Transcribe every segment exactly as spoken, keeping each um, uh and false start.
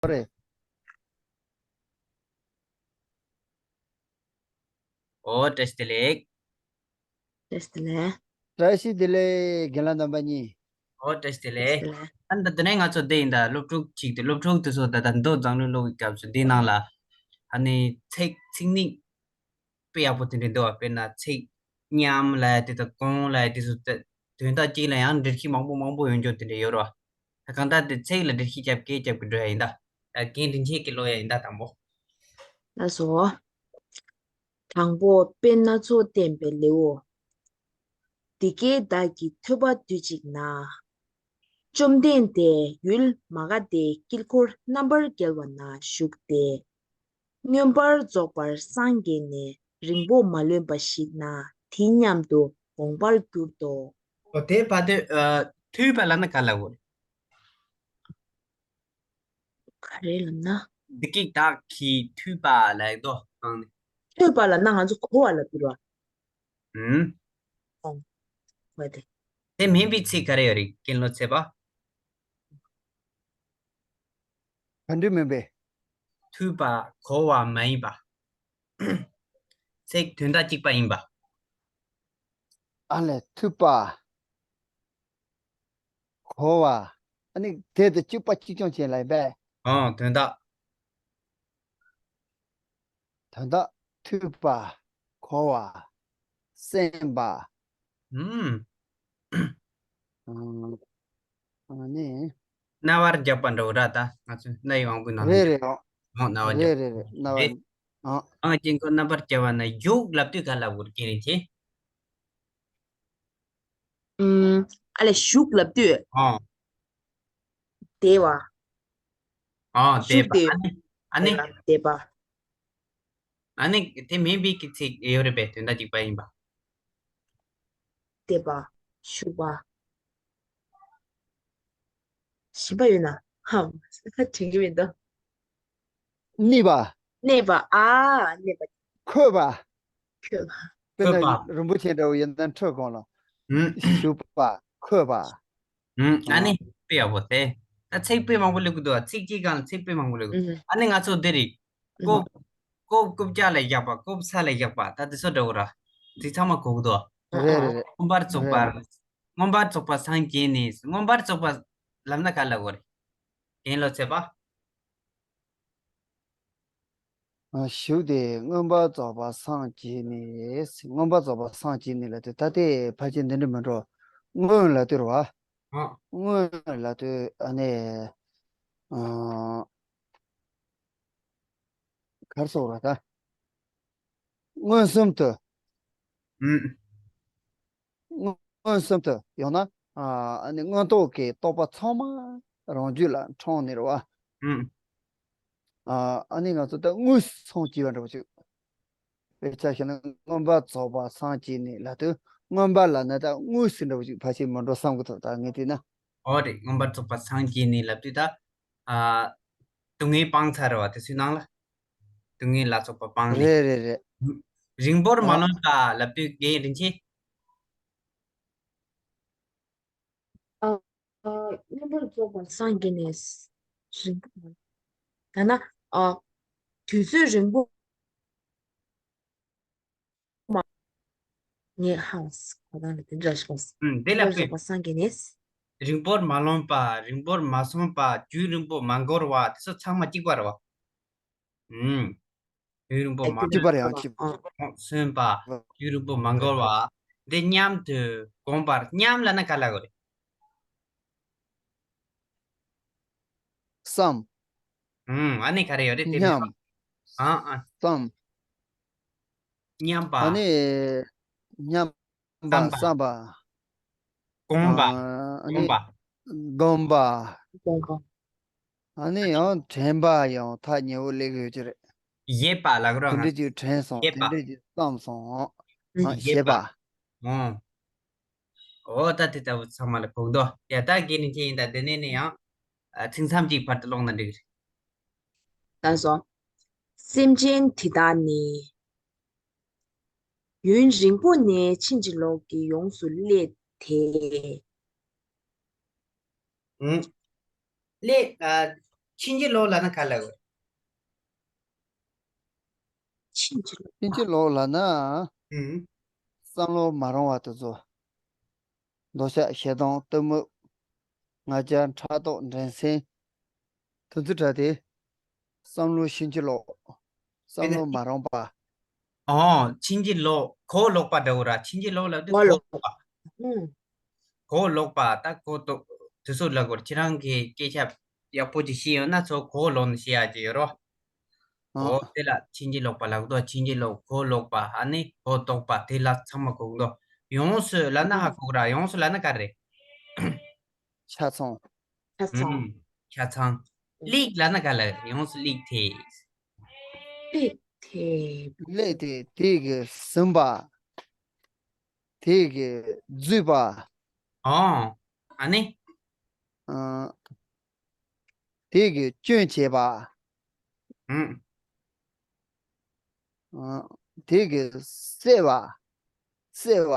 རེད། ཨོ། བཀྲ་ཤིས་བདེ་ལེགས། བཀྲ་ཤིས་བདེ་ལེགས། བཀྲ་ཤིས་བདེ་ལེགས་རྒན་ལགས་རྣམ་པ་གཉིས། ཨོ། བཀྲ་ཤིས་བདེ་ལེགས། བཀྲ་ཤིས་བདེ་ལེགས། ཨ་ནི་ད་དེ་ནས་ང་ཚོ་འདི་ཡིན་ད་སློབ་ཕྲུག་ཅིག་དེ་སློབ་ཕྲུག་དེ་ཚོ་ད་ད་མདོ་མཛངས་བླུན་ཀློག་གི་སྐབས་སུ་འདི་ནང་ལ་ཨ་ནི་ཚིག་ཚིག་ཉིས་དཔེ་ཡག་པོ་དེ་འདྲ་འདུག་བ། དཔེར་ན་ཚིག་མཉམ་ལབ་ཡ་དེ་དང་གོང་ལབ་ཡ་དེ་ཚོ་ད་དོན་དག་གཅིག་ལ་ཡང་འགྲེལ་བཤད་མང་པོ་མང་པོ་ཡོང་རྒྱུ་དེ་འདྲ་ཡོད་རེད་བ། ད་གང་ལྟར་དེ་ཚིག་ལ་འགྲེལ་བཤད་རྒྱབ་ཀྱི་རྒྱབ་ཀྱི་འགྲོ་ཡ་ཡིན་ད། ད་རྒན་རིན་ཆེན་གྱིས་ཀློག་ཡ་ཡིན་ད་དང་པོ། ལགས་སོ། དང་པོ། དཔེ་སྣ་ཚོགས་བསྟན་པའི་ལེའུ། འདི་སྐད་བདག་གིས་ཐོས་པ་དུས་གཅིག་ན། བཅོམ་ལྡན་འདས་ཡུལ་མ་ག་དྷའི་དཀྱིལ་འཁོར་རྣམ་པར་རྒྱལ་བ་ན་བཞུགས་ཏེ། མངོན་པར་རྫོགས་པར་སངས་རྒྱས་ནས་རིང་པོ་མ་ལོན་པ་ཞིག་ན་དེ་སྙམ་དུ་དགོངས་པར་གྱུར་ཏོ། ཨོ་དེ་བར་དུ་ཨ་ཐོས་པ་ལབ་ན་ག་ལབ་དགོས་རེད། ག་རེ་ལབ་ན། འདི་སྐད་བདག་གིས་ཐོས་པ་ལབ་དོ་གང་ནས། ཐོས་པ་ལབ་ན་ང་ཚོ་གོ་བ་ལབ་དུས་ར། ཨུམ། ཨོ། གོ་བ་དེ། དེ་མིན་པའི་ཚིག་ག་རེ་ཡོད་རེད་རྒན་ལོ་ཚེ་པ། ག་འདྲ་མིན་པའི། ཐོས་པ་གོ་བ་མ་ཡིན་པ། ཚིག་དོན་དག་གཅིག་པ་ཡིན་པ། ཨ་ལས་ཐོས་པ། གོ་བ། ཨ་ནི་དེ་དང་གཅིག་པ་གཅིག་རྐྱང་བྱས་ལ་ཡིན་པས། ཨོ་དོན་དག་དོན་དག་ཐོས་པ། གོ་བ། སེམས་པ། ཨུམ། ཨ་ནི། རྣ་བར་བརྒྱབ་པ་འདྲ་བོ་ར་ད་ང་ཚོས་རྣ་ཡི་དབང་པོའི་ནང་ལ། རེད་རེད། ཨོ། ཨོ་རྣ་བར་རེད་བརྒྱབ། རེད་རེད། རྣ་བར། རེད། ཨོ། ཨ་ཅིང་ཁོ་རྣ་བར་བརྒྱབ་པ་ན་བཞུགས་ལབ་དུས་ག་ལབ་དགོས་རེད་རྒན་རིན་ཆེན། ཨུམ། ཨ་ལས་བཞུགས་ལབ་དུས། ཨོ། བསྡད་པ། ཨོ་བསྡད་པ། བཞུགས་ཏེ། ཨ་ནི། ཨ་ནི། བསྡད་པ། ཨ་ནི་དེ་མིན་པའི་གི་ཚིག་ཡོད་རེད་པས་དོན་དག་གཅིག་པ་ཡིན་པ། བསྡད་པ། བཞུགས་པ། གཞན་པ་ཡོད་ན། ཧམ། དྲན་གྱི་མི་འདུག་གནས་པ། གནས་པ། ཨ། གནས་པ། འཁོད་པ། འཁོད་པ། དཔེར་ན་འཁོད་པ། རིན་པོ་ཆེ་འདྲ་བོ་ཡིན་ན་འཁྲུལ་གང་ལ། ཨུམ། བཞུགས་པ། འཁོད་པ། ཨུམ། ཨ་ནི་དཔེ་ཡག་པོ་དེ། ད་ཚིག་དཔེ་མང་པོ་སླེབས་ཀྱི་འདུག་ཚིག་གཅིག་སྒང་ལ་ཚིག་དཔེ་མང་པོ་སླེབས་ཀྱི་འདུག་ཨ་ནི་ང་ཚོ་འདི་རེད། ཀོབ། ཀོབ་རྐུབ་བཀྱག་ལ་བཞག་པ། ཀོབ་ས་ལ་བཞག་པ། ད་དེ་ཚོ་འདྲ་བོ་ར། ཚིག་ཚང་མ་གོ་གི་འདུག་རེད་རེད་རེད། མངོན་པར་རྫོགས་པ། རེད་རེད། མངོན་པར་རྫོགས་པ་སངས་རྒྱས་ནས། མངོན་པར་རྫོགས་པ་ལབ་ན་ག་ལབ་དགོས་རེད། རྒན་ལོ་ཚེ་པ། ཨ། བཞུགས་ཏེ་མངོན་པར་རྫོགས་པ་སངས་རྒྱས་ནས། མངོན་པར་རྫོགས་པ་སངས་རྒྱས་ནས་ལབ་དུས་ད་ལྟའི་ཕལ་ཆེར་འདི་འདྲ་མི་འགྲོ། མངོན་ལབ་དུས་རེད་བ། ཨ། མངོན་ལབ་དུས་ཨ་ནི། ཨ། གར་སོགས་ར་ད། མངོན་སུམ་དུ། ཨུམ། མངོན་སུམ་དུ་ཡང་ན། ཨ་ནི་མངོན་རྟོགས་ཀྱི་རྟོག་པ་ཚང་མ་རང་རྒྱུད་ལ་འཁྲུངས་ནས་རེད་བ། ཨུམ། ཨ་ནི་ང་ཚོ་ད་དངོས་སུ་སངས་རྒྱས་པ་འདྲ་བོ་ཅིག་དཔེ་ཆ་བཞག་ན་མངོན་པར་རྫོགས་པ་སངས་རྒྱས་ནས་ལབ་དུས་མངོན་པ་ལབ་ན་ད་དངོས་སུ་འདྲ་བོ་ཅིག་ཕལ་ཆེར་མི་འགྲོ་བསམ་གི་འདུག་ད་ངས་བལྟས་ན། ཨོ་རེད། མངོན་པར་རྫོགས་པ་སངས་རྒྱས་ནས་ལབ་དུས་ད། ཨ། སྡུག་བསྔལ་སྤངས་ཚར་བ་དེ་ཚོའི་ནང་ལ། སྡུག་བསྔལ་ལ་སོགས་པ་སྤངས་ནས། རེད་རེད་རེད། རིང་པོར་མ། ཨ། ལོན་པ་ལབ་དུས་རྒན་རིན་ཆེན། ཨ། མངོན་པར་རྫོགས་པར་སངས་རྒྱས་ནས། རིང་པོ། ད་ན། ཨ། དུས་ཚོད་རིང་པོ། མ། ངས་ཧང་སང་གོ་ཐང་ལ་དེ་འདྲ་ཞིག་གོ་སོང་། ཨུམ། དེ་ལ། མངོན་པར་རྫོགས་པར་སངས་རྒྱས་ནས། རིང་པོར་མ་ལོན་པ། རིང་པོར་མ་སོང་བ། དུས་རིང་པོ་མ་འགོར་བ། དེ་ཚོ་ཚང་མ་གཅིག་པ་རེད་བ། ཨུམ། དུས་རིང་པོ་མ། ཨེ་དུས་རིང་པོ་གཅིག་པ་རེད་ཡང་གཅིག་པ། སོན་པ། དུས་རིང་པོ་མ་འགོར་བ། འདི་སྙམ་དུ་དགོངས་པར། སྙམ་ལབ་ན་ག་ལབ་དགོས་རེད། བསམ། ཨུམ། ཨ་ནི་ག་རེ་ཡོད་རེད་དེ། སྙམ། ཨ་ཨ། བསམ། སྙམ་པ། ཨ་ནི། སྙམ། བསམ་པ། བསམ་པ། བསམ་པ། དགོངས་པ། ཨ་ནི། དགོངས་པ། དགོངས་པ། དགོངས་པ། ཨ་ནི་ཡང་དྲན་པ་ཡང་ཐག་ཉེ་བོ་སླེབས་ཡོད་ཀྱི་རེད། བཞེད་པ་ལབ་ཀྱི་རེད། དེ་འདྲ་ཅིག་དྲན་སོང་། བཞེད་པ། དེ་འདྲ་ཅིག་བསམ་སོང་། ཨ། བཞེད་པ། བཞེད་པ། ཨོ། ཨོ་ད་དེ་ལྟ་བུ་ཚང་མ་ལ་གོ་གི་འདུག་ཡ་ད་རྒན་རིན་ཆེན་ཡིན་ད་དེ་ནས་ནས་ཡང་། ཨ། ཚིག་མཚམས་གཅིག་བར་དུ་ཀློག་ན་འགྲིག་གི་རེད། ལགས་སོ། སེམས་ཅན་དེ་དག་ནི། ཡུན་རིང་པོ་ནས་ཕྱིན་ཅི་ལོག་གིས་ཡོངས་སུ་བསླད་དེ། ཨུམ། བསླད། ཨ། ཕྱིན་ཅི་ལོག་ལབ་ན་ག་ལབ་དགོས། ཕྱིན་ཅི་ལོག་ཕྱིན་ཅི་ལོག་ལབ་ན། ཨུམ། བསམ་བློ་མ་རུང་བ་དེ་ཚོ། འདོད་ཆགས་ཞེ་སྡང་གཏི་མུག་ང་རྒྱལ་ཕྲག་དོག་འགྲན་སེམས། དེ་ཚོའི་གྲས་དེ། བསམ་བློ་ཕྱིན་ཅི་ལོག་བསམ་བློ་མ་རུང་པ། ཨོ། ཕྱིན་ཅི་ལོག་གོ་ལོག་པ་འདྲ་བོ་ར། ཕྱིན་ཅི་ལོག་ལབ་དུས་གོ་གོ་ལོག་ལོག་པ། ཨུམ། གོ་ལོག་པ་ད་གོ་ལྟོ། དེ་ཚོ་ལབ་དགོས། ཁྱེད་རང་གིས་སྐད་ཆ་ཡག་པོ་ཅིག་བཤད་ཡོད་ན་ཚོ་གོ་ལོག་ནས་བཤད་ཡག་ཅིག་ཡོད་རོ། ཨོ། གོ་དེ་ལ་ཕྱིན་ཅི་ལོག་པ་ལབ་དོ། ཕྱིན་ཅི་ལོག་གོ་ལོག་པ་ཨ་ནི་གོ་ལྟོག་པ་དེ་ལ་ཚང་མ་གོ་གི་འདུག་ཡོངས་སུ་ལབ་ན་ཧ་གོ་གི་ར། ཡོངས་སུ་ལབ་ན་ག་རེ། ཆ་ཚང་། ཆ་ཚང་། ཨུམ། ཆ་ཚང་། ལེགས་ལབ་ན་ག་ལ་ཡོངས་སུ་ལེགས་ཐེ། ལེགས་ཐེ། ལེགས་ཐེ་དེ་གི་ཟིན་པ། དེ་གི་བརྫུས་པ། ཨོ། ཨ་ནི། ཨ། དེ་གི་སྐྱོན་བྱེད་པ། ཨུམ། ཨ། དེ་གི་བསད་པ། བསད་པ།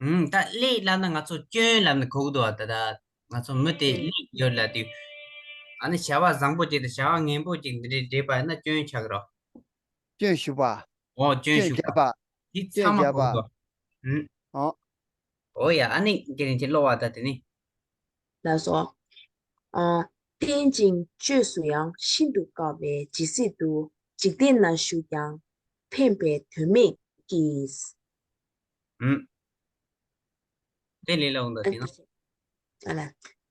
ཨུམ། ད་ལེགས་ལབ་ན་ང་ཚོ་སྐྱོན་ལབ་ན་གོ་གི་འདུག་བ། ད་ད་ང་ཚོ་མི་དེ་ལེགས་ཡོད་ལབ་དུས། ཨ་ནི་བྱ་བ་བཟང་པོ་ཅིག་དང་བྱ་བ་ངན་པོ་ཅིག་འདི་འདྲའི་འདྲེས་པ་ཡིན་ན་སྐྱོན་ཆགས་ཀྱི་རོ། སྐྱོན་ཞུགས་པ། ཨོ། སྐྱོན་སྐྱོན་ཞུགས་པ། བརྒྱབ་པ། འདི་ཚང་མ་གོ་གི་འདུག་ཨུམ། ཨོ། ཨོ་ཡ། ཨ་ནི་དེ་རིང་ཁྱེད་ཀློག་པ་ད་དེ་ནི། ལགས་སོ། ཨ། རྟེན་ཅིང་བཅོས་སུ་ཡང་། ཤིན་ཏུ་དཀའ་བས་ཇི་སྲིད་དུ། འཇིག་རྟེན་ན་བཞུགས་ཀྱང་ཕན་པའི་དོན་མེད་ཀྱིས། ཨུམ། དེ་ལས་ལ་འོང་ད་དེ་ན། ཨ་ལ།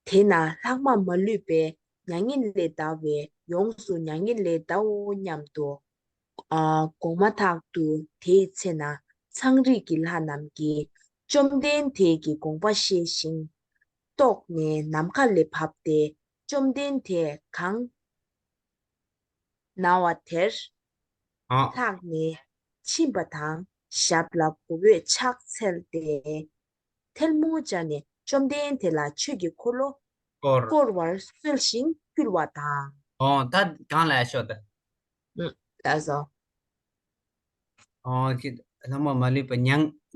དེས་ན་ལྷག་མ་མ་ལུས་པའི་མྱ་ངན་ལས་འདའ་བའི་ཡོངས་སུ་མྱ་ངན་ལས་འདའོ་སྙམ་དུ། ཨ། དགོངས་མ་ཐག་ཏུ་དེའི་ཚེ་ན་ཚངས་རིས་ཀྱི་ལྷ་རྣམས་ཀྱིས་བཅོམ་ལྡན་འདས་ཀྱི་དགོངས་པ་ཤེས་ཤིང་། རྟོགས་ནས་ནམ་མཁའ་ལས་བབས་ཏེ་བཅོམ་ལྡན་འདས་གང་ན་བ་དེར་ཨ། ལྷགས་ནས་ཕྱིན་པ་དང་། ཞབས་ལ་མགོ་བོས་ཕྱག་འཚལ་ཏེ། ཐལ་མོ་སྦྱར་ནས་བཅོམ་ལྡན་འདས་ལ་ཆོས་ཀྱི་འཁོར་ལོ་བསྐོར། བསྐོར་བར་གསོལ་ཞིང་བསྐུལ་བ་དང་། ཨོ། ད་གང་ལ་ཡ་ཤོག་ད། ཨུ། ལགས་སོ། ཨོ། ཅི། ལྷག་མ་མ་ལུས་པ་མྱ།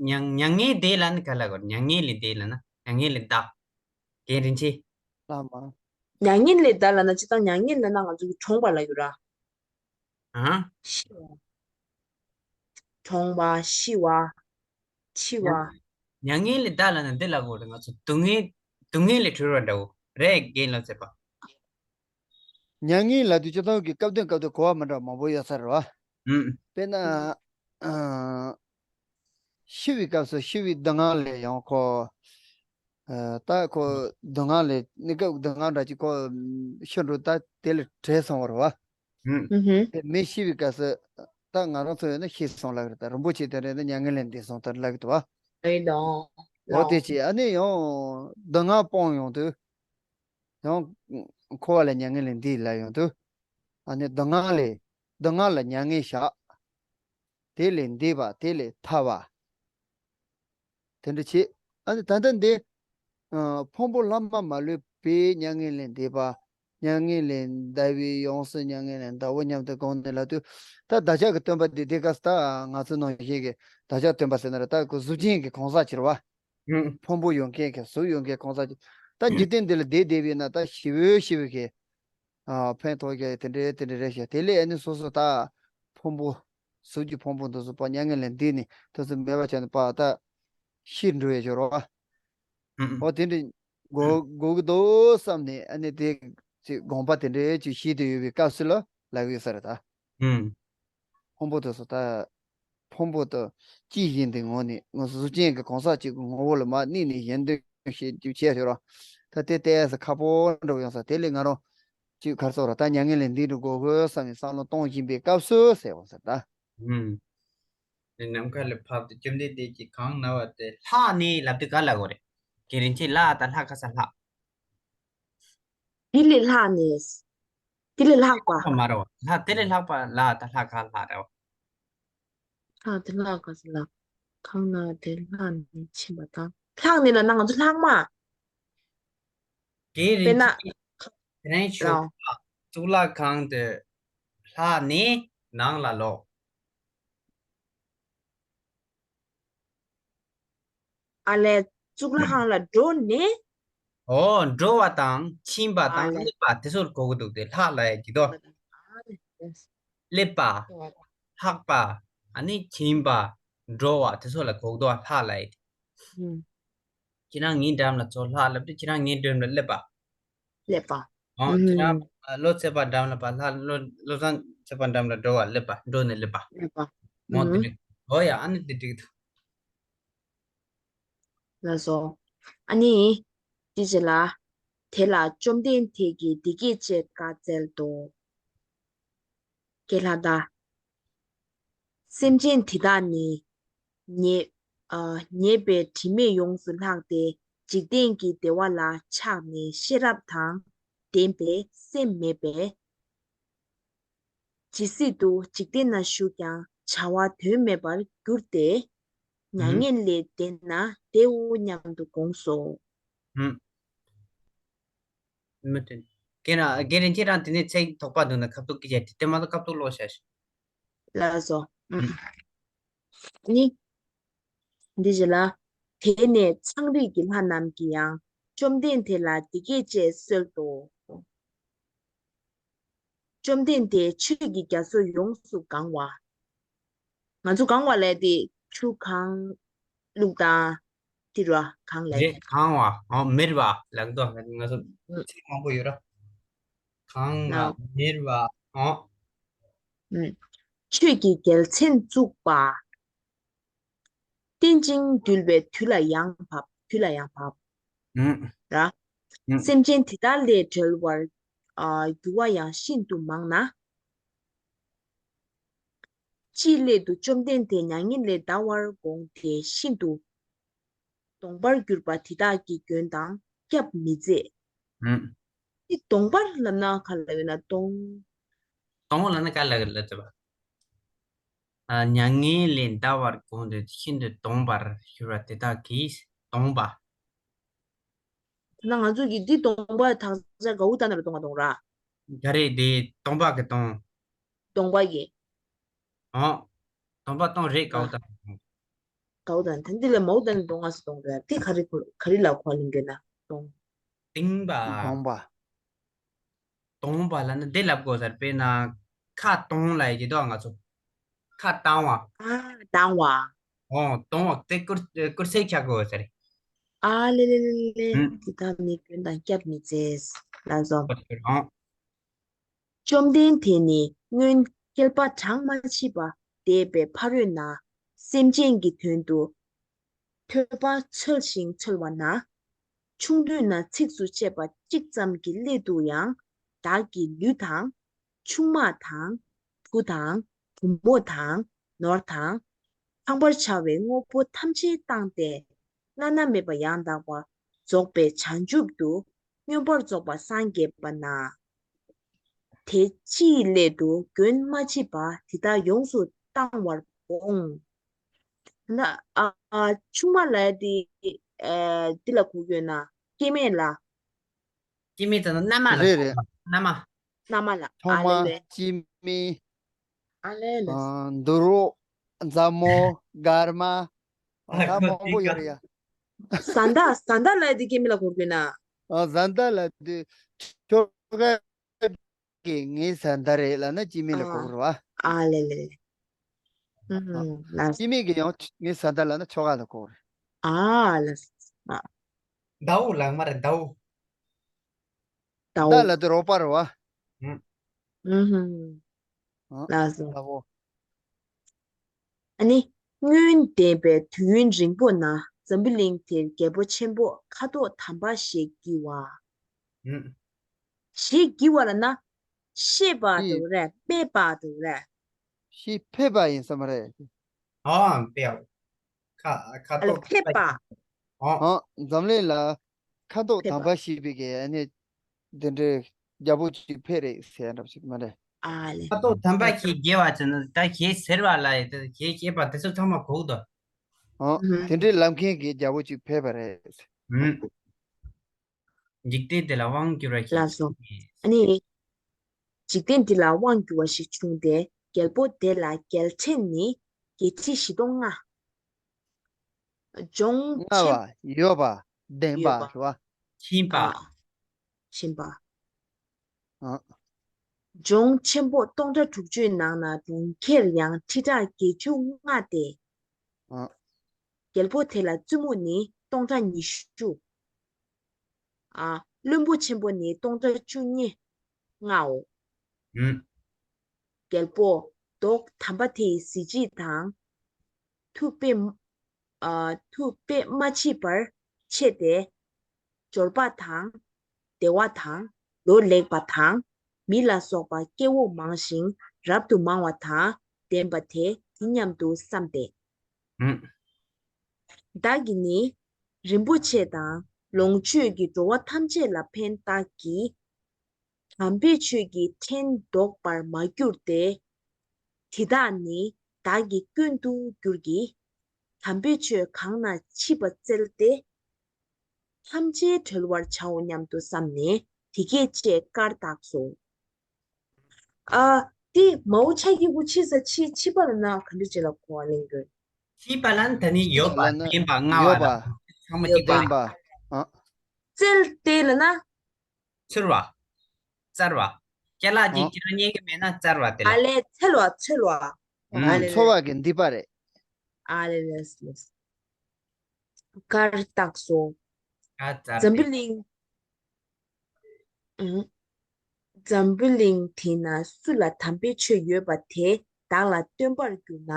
མྱ། མྱ་ངན་འདས་ལབ་ན་ག་ལ་གོ། མྱ་ངན་ལས་འདས་ལབ་ན། མྱ་ངན་ལས་འདའ། རྒན་རིན་ཆེན། ལྷག་མ། མྱ་ངན་ལས་འདའ་ལབ་ན་སྤྱིར་བཏང་མྱ་ངན་ལབ་ན་ང་ཚོ་གི་གྲོངས་པ་ལ་ཡོད་ར། ཨ། ཤི་བ། གྲོངས་པ། ཤི་བ། འཆི་བ། མྱ། མྱ་ངན་ལས་འདའ་ལབ་ན་འདི་ལ་གོ་རེད། ང་ཚོ་སྡུག་བསྔལ། སྡུག་བསྔལ་ལས་གྲོལ་བ་འདྲ་བོ་རེད། རྒན་ལགས་ཟེར་བ། མྱ་ངན་ལབ་དུས་སྤྱིར་བཏང་གི་སྐབས་དོན་སྐབས་དོན་གོ་བ་མི་འདྲ་བ་མང་པོ་ཡོད་ས་རེད་བ། ཨུམ། དཔེར་ན། ཨ། ཤི་བའི་སྐབས་སུ་ཤི་བའི་སྡུག་བསྔལ་ལས་ཡང་ཁོ། ཨ། ད་ཁོ་སྡུག་བསྔལ་ལས་གནས་སྐབས་སྡུག་བསྔལ་འདྲ་ཅིག་ཁོ་ཤི་འགྲོ་ད་དེ་ལས་བྲལ་སོང་བ་རེད་བ། ཨུམ། ཨུ་ཧུམ། དེ་མི་ཤི་བའི་སྐབས་སུ་ད་ང་རང་ཚོ་ཡོད་ན་ཤི་སོང་ལབ་རེད། ད་རིན་པོ་ཆེ་དེ་འདྲ་ཡིན་ན་མྱ་ངན་ལས་འདས་སོང་ད་ལབ་གི་འདུག་བ། རེད་དོ། འོ་དེ་བྱས་ཨ་ནི་ཡང་སྡུག་བསྔལ་སྤོང་ཡོང་དུས། ཡང་འཁོར་བ་ལས་མྱ་ངན་ལས་འདས་ལབ་ཡོང་དུས། ཨ་ནི་སྡུག་བསྔལ་ལས། སྡུག་བསྔལ་ལ་མྱ་ངན་བཞག་དེ་ལས་འདས་པ། དེ་ལས་ཐར་བ། དེ་འདྲ་བྱེད། ཨ་ནི་ད་ལྟ་འདི། ཨ། ཕུང་པོ་ལྷག་མ་མ་ལུས་པའི་མྱ་ངན་ལས་འདས་པ། མྱ་ངན་ལས་འདའ་བའི་ཡོངས་སུ་མྱ་ངན་ལས་འདའོ་སྙམ་དུ་དགོངས་ནས་ལབ་དུས། ད་བདག་ཅག་གི་སྟོན་པ་འདི་དེ་སྐབས་སུ་ད་ང་ཚོ་ནང་བཞིན་གྱི་བདག་ཅག་སྟོན་པ་ཟེར་ན་ར་ད་ཁོ་གཟུགས་ཅན་གྱི་གང་ཟག་ཅིག་རེད་བ། ཨུམ། ཕུང་པོ་ཡོད་མཁན་གྱི་གཟུགས་ཡོད་མཁན་གང་ཟག་ཅིག་ད་འཇིག་རྟེན་འདི་ལ་བསྡད་བསྡད་པས་ན་ད་ཞེ་པོ་ཞེ་པོ་གི། ཨ། ཕན་ཐོགས་ཀྱི་དེ་འདྲའི་དེ་འདྲའི་རེད་ཤག་དེ་ལས་ཨ་ནི་སོ་སོ་ད་ཕུང་པོ། གཟུགས་ཀྱི་ཕུང་པོ་འདི་ཚོ་པ་མྱ་ངན་ལས་འདས་ནས་དེ་ཚོ་མེད་པ་བྱས་ནས་པ་ད་ཤི་འགྲོ་ཡ་ཤོར་བ། ཨུམ། ཨོ་དེ་འདྲ་དགོས་དགོས་ཀྱི་འདུག་བསམ་ནས་ཨ་ནི་དེ་ཅིག་དགོངས་པ་དེ་འདྲའི་ཅིག་བཞེས་བསྡད་ཡོད་པའི་སྐབས་སུ་ལ་ལབ་ཡོད་ས་རེད་ད། ཨུམ། ཕུང་པོ་དེ་ཚོ་ད། ཕུང་པོ་དང་སྐྱེས་བཞིན་དུ་ངོ་ནས་ངོ་གཟུགས་ཅན་གྱི་གང་ཟག་གཅིག་གི་ངོ་བོ་ལ་མར་གནས་ནས་གཞན་དོན་བྱེད་རྒྱུ་བྱས་ཤོར་བ། ད་དེ་ལྟས་སུ་ཁག་པོ་འདྲ་བོ་ཡོང་ས་དེ་ལས་ང་རང་ཅིག་གར་སོགས་ར་ད་མྱ་ངན་ལས་འདི་འདྲ་དགོས་དགོས་བསམ་ནས་བསམ་བློ་གཏོང་བཞིན་པའི་སྐབས་སུ་ཟེར་བ་ཟེར་ད། ཨུམ། ནམ་མཁའ་ལས་ཕབ་སྟེ་བཅོམ་ལྡན་འདས་ཀྱིས་གང་ན་བ་དེ་ལྷགས་ནས་ལབ་དུས་ག་ལ་གོ་རེད། དེ་རིང་ཁྱེད་ལ་ད་ལྷག་ག་ས་ལྷག་དེ་ལས་ལྷག་ནས། དེ་ལས་ལྷག་པ། ལྷག་པ་མ་རེད་བ། ལྷག་དེ་ལས་ལྷག་པ་ལ་ད་ལྷག་ག་ལྷག་རེད་བ། ལྷག་དེ་ལྷག་ག་ས་ལྷག་གང་ན་དེ་ལྷག་ནས་ཕྱིན་པ་དང་། ལྷག་ནས་ལ་ན་ང་ཚོ་ལྷག་མ། དེ་རིང་དཔེར་ན། དེ་རིང་ཞོགས་ལ་གཙུག་ལག་ཁང་དུ་ལྷག་ནས་ནང་ལ་ལོག་ཨ་ལས་གཙུག་ལག་ཁང་ལ་འགྲོ་ནས། ཨོ། འགྲོ་བ་དང་ཕྱིན་པ་དང་ཨ་ལས། སླེབས་པ་དེ་ཚོར་གོ་གི་འདུག་སྟེ། ལྷག་ལ་ཡ་ཇི་ལྟོ། ཨ་ལས། སླེབས་པ། འགྲོ་བ་དང་། ལྷག་པ། ཨ་ནི་ཕྱིན་པ། འགྲོ་བ་དེ་ཚོ་ལ་གོ་གི་འདུག་ལྷག་ལ་ཡ་དེ། ཨུམ། ཁྱེད་རང་ངའི་འགྲམ་ལ་ཚུར་ལྷག་ལབ་དུས་ཁྱེད་རང་ངའི་འགྲམ་ལ་སླེབས་པ། སླེབས་པ། ཨོ། ཁྱེད་རང་ཨུམ། བློ་ཚད་པ་འགྲམ་ལ་པ་ལྷག་བློ་བློ་བཟང་ཚད་པ་འགྲམ་ལ་འགྲོ་བ་སླེབས་པ། འགྲོ་ནས་སླེབས་པ། སླེབས་པ། ཨོ་དེ་ཨུམ། འགྲིག་ཨོ་ཡ། ཨ་ནི་དེ་འགྲིག་འདུག་ལགས་སོ། ཨ་ནི། དེ་རྗེས་ལ། དེ་ལ་བཅོམ་ལྡན་འདས་ཀྱིས་འདི་སྐད་ཅེས་བཀའ་སྩལ་ཏོ། ཀྱེ་ལྷ་དག། སེམས་ཅན་དེ་དག་ནི། ཉེས། ཨ། ཉེས་པའི་དྲི་མས་ཡོངས་སུ་ལྷགས་ཏེ། འཇིག་རྟེན་གྱི་བདེ་བ་ལ་ཆགས་ནས་ཤེས་རབ་དང་ལྡན་པའི་སེམས་མེད་པས། ཇི་སྲིད་དུ་འཇིག་རྟེན་ན་བཞུགས་ཀྱང་བྱ་བ་དོན་མེད་པར་འགྱུར་ཏེ། མྱ་ངན་ལས་འདས་ན་བདེའོ་སྙམ་དུ་དགོངས་སོ། ཧུམ། མི་དེ། རྒན་རང་རྒན་རིན་ཆེན་རང་དེ་ནས་ཚིག་དོགས་པ་འདུག་ན་ཁ་ཐུག་སྐད་ཆ་དྲིས་ཏེ་མ་གཏོགས་ཁ་ཐུག་ཀློག་བྱ་ཞིག་ལགས་སོ། ཧུམ། ནི། འདི་ཞིག་ལ། དེ་ནས་ཚངས་རིས་ཀྱི་ལྷ་རྣམས་ཀྱིས་ཡང་བཅོམ་ལྡན་འདས་ལ་འདི་སྐད་ཅེས་གསོལ་ཏོ། བཅོམ་ལྡན་འདས་ཆོས་ཀྱི་རྒྱ་མཚོ་ཡོངས་སུ་གང་བ། ང་ཚོ་གང་བ་ལས་དེ་ཆུ་གང་བླུགས་དང་། དེ་རུ་གང་ལས། རེད། གང་བ། ཨོ། མེར་བ་ལགས་འདུག་ང་ཚོ་ཚིག་མང་པོ་ཡོད་ར། གང་བ། ལགས། མེར་བ། ཨོ། ཆོས་ཀྱི་རྒྱལ་མཚན་བཙུགས་པ། རྟེན་ཅིང་འབྲེལ་བའི་དུས་ལ་ཡང་བབ། དུས་ལ་ཡང་བབ། ཨུམ། ར། ཨུམ། སེམས་ཅན་དེ་དག་ལས་གྲོལ་བར། ཨ། འགྱུར་བ་ཡང་ཤིན་ཏུ་མང་ན། ཅིའི་སླད་དུ་བཅོམ་ལྡན་འདས་མྱ་ངན་ལས་འདའ་བར་དགོངས་ཏེ་ཤིན་ཏུ་གདོང་པར་གྱུར་པ་དེ་དག་གི་མགོན་དང་སྐྱབས་མི་མཛད། ཨུམ། འདི་གདོང་པར་ལབ་ན་ག་ལ་ཡོད་ན་གདོང་། གདོང་ལབ་ན་ག་ལ་ལ་ཙེ་བ། ཨ། མྱ་ངན་ལས་འདའ་བར་དགོངས་ཏེ་ཤིན་ཏུ་གདོང་པར་གྱུར་པ་དེ་དག་གིས་གདོང་པ། ད་ང་ཚོ་གི་འདི་གདོང་པ་དག་ས་གའུ་ཏ་ན་ར་གདོང་པ་གདོང་ར། ག་རེ་དེ་གདོང་པ་གི་གདོང་། གདོང་པ་གི། ཨོ། གདོང་པ་གདོང་རེད། གའུ་ཏ་ན་གདོང་། གའུ་ཏ་ན་ད་འདི་ལ་མའུ་ཏ་ན་གདོང་ང་སི་གདོང་ར་དེ་ག་རེ་གོ་ག་རེ་ལ་གོ་ལིང་གི་ན་གདོང་། གདིང་པ། གདོང་པ། གདོང་པ་ལབ་ན་འདི་ལབ་དགོས་ས་རེད། དཔེར་ན་ཁ་གདོང་ལབ་ཡ་ཅིག་འདུག་ང་ཚོ་ཁ་གདང་བ། ཨ། གདང་བ། ཨོ། གདོང་བ་དེ་སྐུར་སྐུར་ཚེག་ཆགས་དགོས་ས་རེད། ཨ་ལེ་ལེ་ལེ་ལེ། ཨུམ། འདི་དག་ནི་མགོན་དང་སྐྱབས་མི་མཛད། ལགས་སོ། ཨོ། བཅོམ་ལྡན་འདས་ནི་སྔོན་བསྐལ་པ་གྲངས་མ་མཆིས་པ་འདས་པའི་ཕ་རོལ་ན་སེམས་ཅན་གྱི་དོན་དུ་ཐོས་པ་འཚོལ་ཞིང་འཚོལ་བ་ན། ཆུང་དུས་ན་ཚིགས་སུ་བཅད་པ་གཅིག་ཙམ་གྱི་སླད་དུ་ཡང་བདག་གི་ལུས་དང་། ཆུང་མ་དང་། བུ་དང་། བུ་མོ་དང་། ནོར་དང་། ཚངས་པར་བྱ་བའི་དངོས་པོ་ཐམས་ཅད་བཏང་སྟེ། བླ་ན་མེད་པ་ཡང་དག་པར་རྫོགས་པའི་བྱང་ཆུབ་ཏུ་མངོན་པར་རྫོགས་པར་སངས་རྒྱས་པ་ན། དེ་ཅིའི་སླད་དུ་མགོན་མ་མཆིས་པ་དེ་དག་ཡོངས་སུ་བཏང་བར་དགོངས། ན། ཨ། ཨ། ཆུང་མ་ལ་དེ། ཨ། འདི་ལ་གོ་གི་ཡོད་ན། སྐྱེ་དམན་ལ། སྐྱེ་དམན་ད་ནི་མནའ་མ་ལ། རེད་རེད། མནའ་མ། མནའ་མ་ལ། ཨ་ལེ་ལེ། ཐོག་མ། སྐྱེ་དམན། ཨ་ལེ་ལེ། ཨ། དུད་འགྲོ། མཛའ་མོ། སྐར་མ། ཨ། ད་མང་པོ་ཡོད་རེད་ཡ། བཟའ་ཟླ། བཟའ་ཟླ་ལ་དེ་སྐྱེ་དམན་ལ་གོ་གི་ཡོད་ན། ཨ། བཟའ་ཟླ་ལ་དེ་ཁྱོ་ག་གིས་ངའི་བཟའ་ཟླ་རེད་ལབ་ན་སྐྱེ་དམན་ལ་གོ་གི་རེད་བ། ཨ་ལེ་ལེ་ལེ། ཨ། ཨུམ། ལགས། སྐྱེ་དམན་གྱིས་ཡང་ངའི་བཟའ་ཟླ་ལབ་ན་ཁྱོ་ག་ལ་གོ་གི་རེད། ཨ་ལགས། ཨ། ཟླ་བོ་ལགས་མ་རེད། ཟླ་བོ། ཟླ་བོ། ཟླ་ལབ་དུས་རོགས་པ་རེད་བ། ཨུམ། ཨུམ། ཨ། ལགས་སོ། ཟླ་བོ། ཨ་ནི། སྔོན་འདས་པའི་དུས་ཡུན་རིང་པོ་ན་འཛམ་བུ་གླིང་དེར་རྒྱལ་པོ་ཆེན་པོ་ཁ་དོག་དམ་པ་ཞེས་བགྱི་བ། ཨུམ། ཞེས་བགྱི་བ་ལབ་ན། ཤེས་པ་དེ་རེད། སྨྲས་པ་དེ་རེད། ཤེས་ཕེབས་པ་ཡིན་ས་མ་རེད། ཨ། ཕེབས། ཁ་ཁ་ཨ་ལེ། དོག་ཕེབས་པ། ཨ། ཨ། འཛམ་གླིང་ལ་ཁ་དོག་ཕེབས་པ། དམ་པ་ཞེས་པའི་གི་ཨ་ནི་དེ་འདྲའི་རྒྱལ་པོ་ཅིག་ཕེབས་རེད་ཟེར་འདྲ་ཞིག་མ་རེད། ཨ་ལེ། ཁ་དོག་དམ་པ་ཞེས་བགྱི་བ་ཟེར་ན་ད་ཞེས་ཟེར་བ་ལ་ཡི་ད་ཞེས་བཤད་པ་དེ་ཚོ་ཚང་མ་གོ་གི་འདུག་ཨ། ཨུམ། དེ་འདྲའི་ལབ་མཁན་གྱི་རྒྱལ་པོ་ཅིག་ཕེབས་པ་རེད། ཨུམ། འཇིག་རྟེན་འདི་ལ་དབང་བསྒྱུར་བ་ཞེས། ལགས་སོ། ཨ་ནི། འཇིག་རྟེན་འདི་ལ་དབང་བསྒྱུར་བ་ཞིག་བྱུང་སྟེ། རྒྱལ་པོ་དེ་ལ་རྒྱལ་ཕྲན་ནི་བརྒྱད་ཁྲི་བཞི་སྟོང་ལྔ། ལྗོངས་ལྔ་ཆེན་བ་ཡོད་པ་ལྡན་པ་ཡོད་པ། ཞུ་བ། ཕྱིན་པ། ཨ། ཕྱིན་པ། ཨ། ལྗོངས་ཆེན་པོ་སྟོང་ཕྲག་དྲུག་ཅུའི་ནང་ན་གྲོང་ཁྱེར་ཡང་ཁྲི་ཕྲག་བརྒྱད་ཅུ་ལྔ་སྟེ། ཨ། རྒྱལ་པོ་དེ་ལ་བཙུན་མོ་ནི་སྟོང་ཕྲག་ཉི་ཤུ། ཨ། བློན་པོ་ཆེན་པོ་ནི་སྟོང་ཕྲག་བཅུ་གཉིས་ལྔའོ། ཨུམ། རྒྱལ་པོ་མདོག་དམ་པ་དེ་ཡི་གཟི་བརྗིད་དང་། མཐུ་དཔེ་མ། ཨ། མཐུ་དཔེ་མ་མཆིས་པར་ཆེ་སྟེ། འབྱོར་པ་དང་། བདེ་བ་དང་། ལོ་ལེགས་པ་དང་། མི་ལ་སོགས་པ་སྐྱེ་བོ་མང་ཞིང་རབ་ཏུ་མང་བ་དང་ལྡན་པ་དེ་འདི་སྙམ་དུ་བསམས་ཏེ། ཨུམ། བདག་གིས་ནི་རིན་པོ་ཆེ་དང་ལོངས་སྤྱོད་ཀྱིས་འགྲོ་བ་ཐམས་ཅད་ལ་ཕན་བཏགས་ཀྱི། དམ་པའི་ཆོས་ཀྱི་ཕྲེང་ལྡོག་པར་མ་གྱུར་ཏེ། དེ་དག་ནི་བདག་གི་སྐྱོན་དུ་འགྱུར་གྱི། དམ་པའི་ཆོས་གང་ན་མཆིས་པ་བཙལ་ཏེ། ཐམས་ཅད་གྲོལ་བར་བྱའོ་སྙམ་དུ་བསམས་ནས་དེ་སྐད་ཅེས་བཀའ་བཏགས་སོ། ཨ། དེ་མའོ་ཆ་གི་བུ་ཕྱིས་ས་ཕྱི་ཕྱི་པ་ལ་ན་ག་འདྲ་བྱེད་ལ་གོ་བ་ལེན་དགོས། ཕྱིས་པ་ལ་ནི་ད་ནི་ཡོད་པ་ལ་ན་ལྡན་པ་མངའ་བ་ཡོད་པ། དང་ཚང་མ་ཡོད་གཅིག་པ། པ་ལྡན་པ། ཨ། བཙལ་ཏེ་ལ་ན། འཚོལ་བ། བཙལ་བ། ཅ་ལག་ཅིག་ཨ། ཅི་ལ་རྙེད་ཀྱི་མེད་ན་བཙལ་བ་དེ་ལ། ཨ་ལས་འཚོལ་བ་འཚོལ་བ། ཨ་ཨུམ། ལས་འཚོལ་ལས། བ་གི་འདི་པ་རེད། ཨ་ལས་ལས་ལས། བཀའ་བཏགས་སོ། ཨ་ཙར་འཛམ་བུ་ཏེ། གླིང་། ཨུམ། འཛམ་བུ་གླིང་དེ་ན་སུ་ལ་དམ་པའི་ཆོས་ཡོད་པ་དེ་བདག་ལ་སྟོན་པར་གྱུར་ན།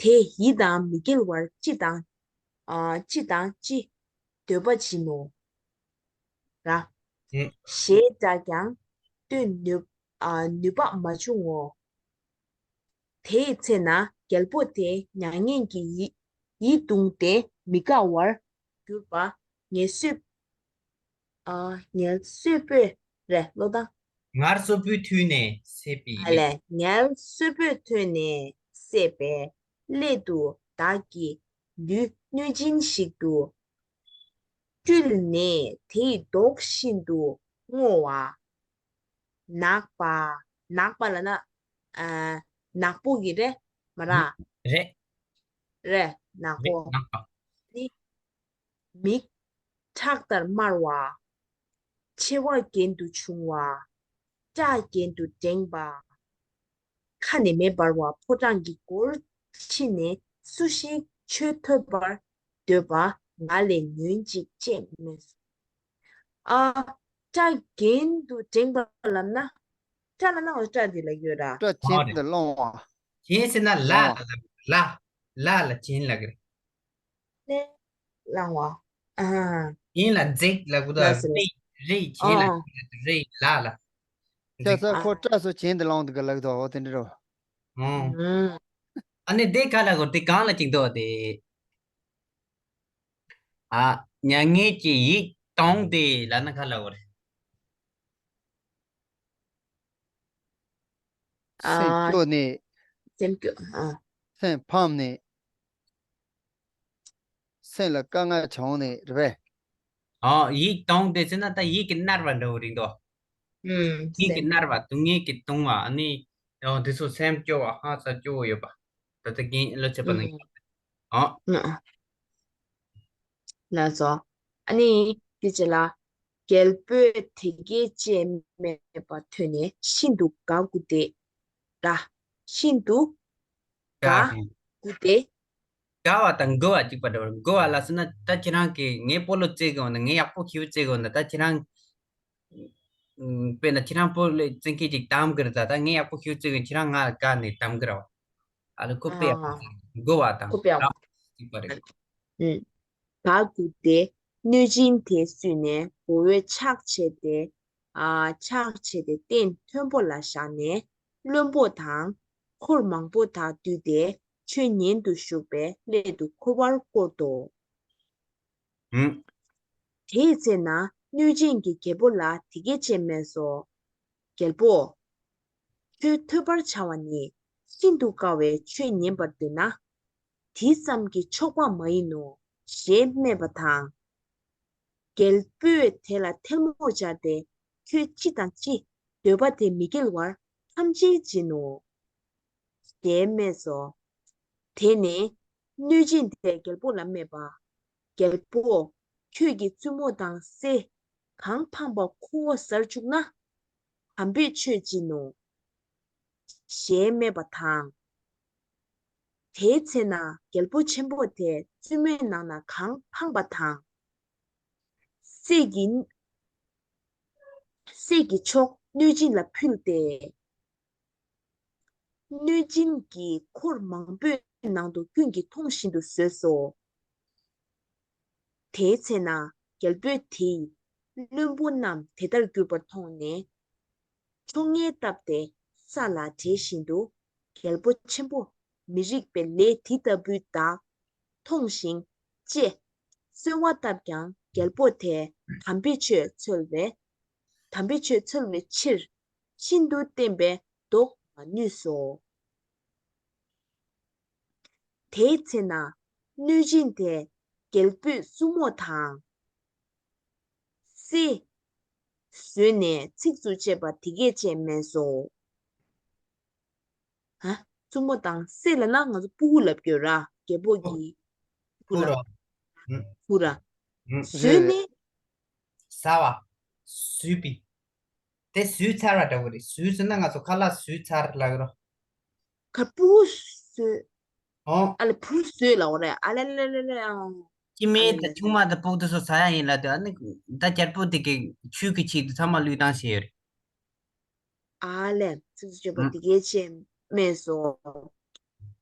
དེ་ཡིད་དང་མི་འགལ་བར་ཅི་དང་། ཨ། ཅི་དང་ཅི་འདོད་པ་བྱིན་ནོ། ར། ཨུམ། ཞེས་བྱ་ཀྱང་སྟོན་ནུས། ཨ། ནུས་པ་མ་བྱུང་ངོ་། དེའི་ཚེ་ན་རྒྱལ་པོ་དེ་མྱ་ངན་གྱིས་ཡིད་ཡིད་གདུངས་ཏེ་མི་དགའ་བར་གྱུར་པ། ངལ་གསོས། ཨ། ངལ་གསོས་པོས་རེད་ལོ་ད། ངལ་གསོས་པོས་ཐོས་ནས་སད་པའི་ཨ་ལས། ངལ་གསོས་པོས་ཐོས་ནས་སད་པའི་སླད་དུ་བདག་གི་ལུས་གནོད་སྦྱིན་ཞིག་ཏུ་སྤྲུལ་ནས་དེ་ཡི་མདོག་ཤིན་ཏུ་སྔོ་བ། ནག་པ། ནག་པ་ལ་ན། ཨ། ནག་པོ་གི་རེད་མ་ར། རེད། རེད་ནག་རེད་པོ། ནག་པ། ནི། མིག་ཁྲག་ལྟར་དམར་བ། མཆེ་བ་གྱེན་དུ་ཕྱུང་བ། སྐྲ་གྱེན་དུ་འགྲེང་བ། ཁ་ནས་མེ་འབར་བ་ཕོ་བྲང་གི་སྒོར་ཕྱིན་ནས་སུ་ཞིག་ཆོས་ཐོས་པར་འདོད་པ་ང་ལས་ཉོན་ཅིག་ཅེས་སྨྲས་སོ། ཨ། སྐྲ་གྱེན་དུ་འགྲེང་བ་ལབ་ན། སྐྲ་ལ་སྣང་བ་སྐྲ་འདི་ལ་ཡོད་ར། སྐྲ་གྱེན་དུ་སློང་བ། གྱེན་ཟེར་ན་ལ་ལ་ལ་ལ་ལ་གྱེན་ལ་གི་རེད། ནས་བླང་བ། ཨ། ཡིན་ལ་འཛེག་ལ་གུ་དོ་ལ་ཟེར། རེ་རེ་གྱེན་ལ་ཨ། རེ་ལ་ལ། ཁྱེད་ཚོ་ཁོ་སྐྲ་སོ་གྱེན་དུ་ལོང་དུ་ག་ལག་དོ་འོ་དེ་འདྲ་རོ། ཨོ། ཨ་ནི་དེ་ག་ལ་གོ་དེ་གང་ལ་ཅིག་དོ་དེ། ཨ། མྱ་ངན་གྱིས་ཡིད་གདུངས་ཏེ་ལ་ན་ག་ལ་གོ་རེ། སེམས་ཨ། སྐྱོ་ནས། སེམས་སྐྱོ། ཨ། སེམས་ཕམ་ནས། སེམས་ལ་དཀའ་ངལ་བྱུང་ནས་རེད་པས། ཨ། ཡིད་གདུངས་ཏེ་ཟེར་ན་ད་ཡིད་ཀྱི་མནར་བ་འདྲ་བོ་རེད་འདུག་ཨུམ། ཡིད་ཀྱི་སེམས། མནར་བ། སྡུག་བསྔལ་གྱིས་གདུང་བ། ཨ་ནི་ཡང་དེ་ཚོ་སེམས་སྐྱོ་བ། ཧང་སང་སྐྱོ་བོ་ཡོད་པ། ད་ལྟ་རྒན་བློ་ཆེ་པ་ནང་། ཨུམ། ཨ། ཨ། ལགས་སོ། ཨ་ནི་དེ་རྗེས་ལ། རྒྱལ་པོས་དེ་སྐད་ཅེས་སྨྲས་པ་ཐོས་ནས་ཤིན་ཏུ་དགའ་མགུ་སྟེ། ར། ཤིན་ཏུ་དགའ་དགའ་དང་། མགུ་སྟེ། དགའ་བ་དང་མགུ་བ་གཅིག་པ་འདྲ་བར། མགུ་བ་ལ་ཟེར་ན་ད་ཁྱེད་རང་གིས་ངའི་སྤོ་ལོ་རྩེ་གི་འོ་ན། ངའི་ཡག་པོ་ཁྱེའུ་རྩེ་གི་འོ་ན། ད་ཁྱེད་རང་། ཨུམ། དཔེར་ན་ཁྱེད་རང་སྤོ་ལོ་རྩེ་མཁན་ཅིག་གདམ་གི་རེད། ད་ད་ངའི་ཡག་པོ་ཁྱེའུ་རྩེ་གི་ཁྱེད་རང་ང་ལ་དགའ་ནས་གདམ་གི་རེད་བ། ཨ་ལ་ཁོ་དཔེ་ཡག་པོ། ཨ། མགུ་བ་དང་ཁོ་དཔེ་ཡག་པོ། དགའ་གཅིག་པ་རེད། ཨུམ། དགའ་མགུ་སྟེ་གནོད་སྦྱིན་དེ་བསུས་ནས་མགོ་བོས་ཕྱག་བྱས་ཏེ། ཨ། ཕྱག་བྱས་ཏེ་སྟན་མཐོན་པོ་ལ་བཞག་ནས་བློན་པོ་དང་འཁོར་མང་པོ་དག་འདུས་ཏེ་ཆོས་ཉན་དུ་ཞུགས་པའི་སླད་དུ་འཁོར་བར་བསྐོར་ཏོ། ཨུམ། དེའི་ཚེ་ན་གནོད་སྦྱིན་གྱིས་རྒྱལ་པོ་ལ་དེ་སྐད་ཅེས་སྨྲས་སོ། རྒྱལ་པོ། ཁྱོད་ཐོས་པར་བྱ་བ་ནི་ཤིན་ཏུ་དཀའ་བས་ཆོས་ཉན་པར་འདོད་ན། དེ་ཙམ་གྱིས་ཆོག་པ་མ་ཡིན་ནོ། ཞེས་སྨྲས་པ་དང་། རྒྱལ་པོས་དེ་ལ་ཐལ་མོ་སྦྱར་ཏེ། ཁྱོད་ཅི་དང་ཅི་འདོད་པ་དེ་མི་འགལ་བར་ཐམས་ཅད་བྱིན་ནོ། ཞེས་སྨྲས་སོ། དེ་ནས་གནོད་སྦྱིན་དེས་རྒྱལ་པོ་ལ་སྨྲས་པ། རྒྱལ་པོ། ཁྱོད་ཀྱི་བཙུན་མོ་དང་སྲས་ གང་འཕངས་པ་ཁོ་བོ་ཟར་བཅུག་ན། དམ་པའི་ཆོས་ཅི་ནུས། ཞེས་སྨྲས་པ་དང་། དེའི་ཚེ་ན་རྒྱལ་པོ་ཆེན་པོ་དེས་བཙུན་མོའི་ནང་ན་གང་འཕངས་པ་དང་། སྲས་ཀྱི་སྲས་ཀྱི་མཆོག་གནོད་སྦྱིན་ལ་ཕུལ་ཏེ། གནོད་སྦྱིན་གྱི་འཁོར་མང་པོའི་ནང་དུ་ཀུན་གྱིས་མཐོང་བཞིན་དུ་བཟོས་སོ། དེའི་ཚེ་ན་རྒྱལ་པོ་དེས་བློན་པོ་རྣམས་དེ་ལྟར་གྱུར་པར་མཐོང་ནས། ཆོ་ངེས་བཏབ་སྟེ་ས་ལ་བྲེལ་བཞིན་དུ། རྒྱལ་པོ་ཆེན་པོ། མི་རིགས་པའི་ལས་འདི་ལྟ་བུའི་བདག་མཐོང་ཞིང་གཅེས། གསོལ་བ་བཏབ་ཀྱང་རྒྱལ་པོ་དེས་དམ་པའི་ཆོས་འཚོལ་བའི། དམ་པའི་ཆོས་འཚོལ་བའི་ཕྱིར། ཤིན་ཏུ་བསྟན་པའི་མདོ་མ་ནུས་སོ། དེའི་ཚེ་ན་གནོད་སྦྱིན་དེས་རྒྱལ་པོའི་བཙུན་མོ་དང་། སྲས་བཟོས་ནས་ཚིགས་སུ་བཅད་པ་འདི་སྐད་ཅེས་སྨྲས་སོ། ཧ། བཙུན་མོ་དང་སྲས་ལབ་ན་ང་ཚོ་སྤུ་གུ་ལབ་ཀྱི་ཡོད་ར། རྒྱལ་པོ་གི་སྤུ་གུ་ར། སྤུ་གུ་ར། ཨུ། བཟོས་ནས། ཟ་བ། ཟོས་པའི། དེ་ཟོས་ཚར་བ་འདྲ་བོ་རེད། ཟོས་ཟེར་ན་ང་ཚོ་ཁ་ལག་ཟོས་ཚར་ལབ་ཀྱི་རོ། ཁ་སྤུ་གུ་ཟོས། ཨོ། ཨ་ལེ་བུ་ཟོས་ལབ་པ་རེད། ཨ་ལེ་ལེ་ལེ་ལེ་ཨང་། ཁྱི་མི་དང་ཆུང་མ་དང་ཕྲུ་གུ་དེ་ཚོ་ཟ་ཡ་ཡིན་ལབ་དུས། ཨ་ནི་ད་རྒྱལ་པོ་དེ་གི་ཆོས་ཀྱི་ཆེད་དུ་ཚང་མ་བློས་བཏང་བྱས་ཡོད་རེད། ཨ་ལས། ཚིགས་སུ་བཅད་པ་ཨ་འདི་སྐད་ཅེས་སྨྲས་སོ།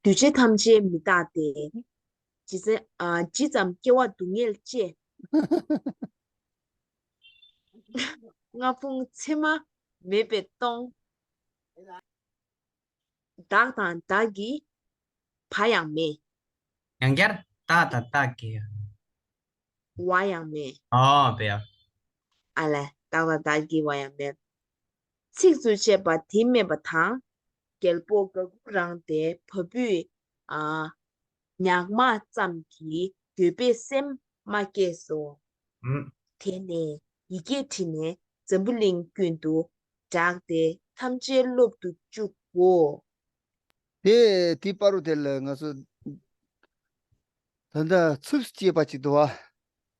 འདུས་བྱས་ཐམས་ཅད་མི་རྟག་སྟེ། ཇི་ཙམ་ཨ་ཇི་ཙམ་སྐྱེ་བ་སྡུག་བསྔལ་སྐྱེ། ལྔ་ཕུང་མཚན་མ་མེད་པས་སྟོང་། བདག་དང་བདག་གི་བ་ཡང་མེད། ཡང་བསྐྱར། བདག་དང་བདག་གི་བ་ཡང་མེད། ཨོ་བས། ཨ་ལས། བདག་དང་བདག་གི་བ་ཡང་མེད། ཚིགས་སུ་བཅད་པ་དེ་སྨྲས་པ་དང་། རྒྱལ་པོ་དགའ་མགུ་རངས་ཏེ་བ་སྤུའི་ཨ་ཉག་མ་ཙམ་གྱིས་འགྱོད་པའི་སེམས་མ་སྐྱེས་སོ། ཨུམ། དེ་ནས་ཡི་གེ་བྲིས་ནས་འཛམ་བུ་གླིང་ཀུན་ཏུ་བསྒྲགས་ཏེ་ཐམས་ཅད་སློབ་ཏུ་བཅུག་གོ། དེ་དེའི་བར་དུ་དེ་ལ་ང་ཚོ་ད་ལྟ་ཚིགས་སུ་བཅད་པ་ཅིག་འདུག་བ།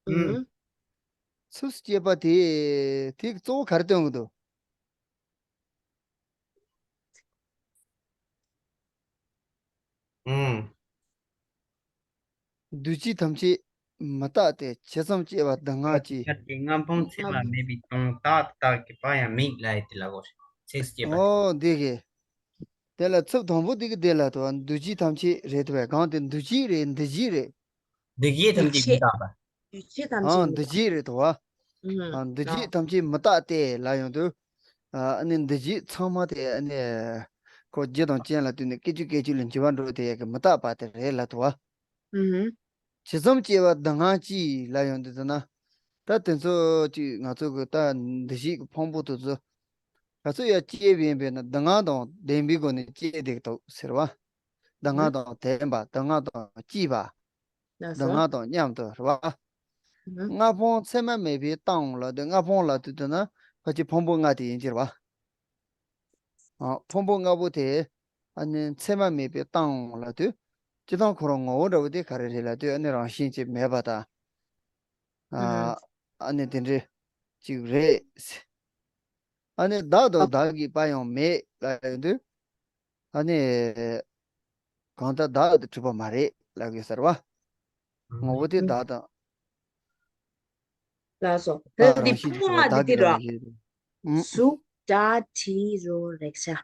ཨུམ། ཚིགས་སུ་བཅད་པ་དེ་དེ་གཙོ་བོ་ག་རེ་སྟོན་གྱི་འདུག་ཨུམ། འདུས་བྱས་ཐམས་ཅད་མི་རྟག་སྟེ། ཇི་ཙམ་སྐྱེ་བ་སྡུག་བསྔལ་གྱིས། ལྔ་ཕུང་མཚན་མ་མེད་པའི་སྟོང་། བདག་དང་བདག་གི་བ་ཡང་མེད་ལབ་ཡས་དེ་ལ་གོ། ཚིགས་སུ་བཅད་པ། ཨོ་འདི་གི། དེ་ལ་ཚིག་དང་པོ་དེ་གི་དེ་ལ་དུ་བ་འདུས་བྱས་ཐམས་ཅད་རེད་དུ་བས། གང་དེ་འདུས་བྱས་རེད། འདུས་བྱས་རེད། འདུས་བྱས་རེད། འདུས་བྱས་ཐམས་ཅད་མི་རྟག་པ། འདུས་བྱས་ཐམས་ཅད་ཨང་མི་འདུས་རྟག་བྱས་རེད་དོ། ཨང་འདུས་བྱས་ཐམས་ཅད་མི་རྟག་སྟེ་ལབ་ཡོང་དུས། ཨ་ནི་འདུས་བྱས་ཚང་མ་དེ་ཨ་ནི་ཁོ་རྒྱུ་དང་རྐྱེན་ལ་ལྟོས་ནས་སྐད་ཅིག་སྐད་ཅིག་ལ་འགྱུར་བ་འགྲོ་དེ་ཡ་གི་མི་རྟག་པ་དེ་རེད་ལབ་དོ། ཇི་ཙམ་སྐྱེ་བ་སྡུག་བསྔལ་གྱིས་ལབ་ཡོང་དུས་ཙམ་ན། ད་དེ་ཚོ་ཅིག་ང་ཚོ་གི་ད་འདུས་བྱས་ཀྱི་ཕུང་པོ་དེ་ཚོ་ག་ཚོད་ཡ་སྐྱེས་པ་ཡིན་པས་ན་སྡུག་བསྔལ་དང་ལྡན་པའི་སྒོ་ནས་སྐྱེས་བསྡད་འདུག་ཟེར་བ། སྡུག་བསྔལ་དང་ལྡན་པ། སྡུག་བསྔལ་དང་བཅས་པ། སྡུག་བསྔལ་དང་མཉམ་དུ་རེད་བ། ལྔ་ཕུང་མཚན་མ་མེད་པའི་སྟོང་ལབ་དུས། ལྔ་ཕུང་ལབ་དུས་དེ་ན་ཕལ་ཆེར་ཕུང་པོ་ལྔ་དེ་ཡིན་གྱི་རེད་བ། ཨ་ཕུང་པོ་ལྔ་པོ་དེ་ཨ་ནི་མཚན་མ་མེད་པའི་སྟོང་ལབ་དུས། སྤྱིར་བཏང་ཁོ་རང་ངོ་བོ་འདྲ་བོ་དེ་ག་རེ་རེད་ལབ་དུས། ཨ་ནི་རང་བཞིན་གྱིས་མེད་པ་དང་། ཨ་ཨ་ནི་དེ་འདྲ་ཅིག་རེད། ཨ་ནི་བདག་དང་བདག་གི་བ་ཡང་མེད་ལབ་ཡོང་དུས། ཨ་ནི་གང་ལྟར་བདག་ཏུ་གྲུབ་པ་མ་རེད་ལབ་དགོས་ཟེར་བ། ངོ་བོ་དེ་བདག་དང་། ལགས་སོ། ད་འདི་ཕུང་པོ་ལྔ་འདི་དེ་རོ། གཟུགས་སྒྲ་དྲི་རོ་རེག་བྱ།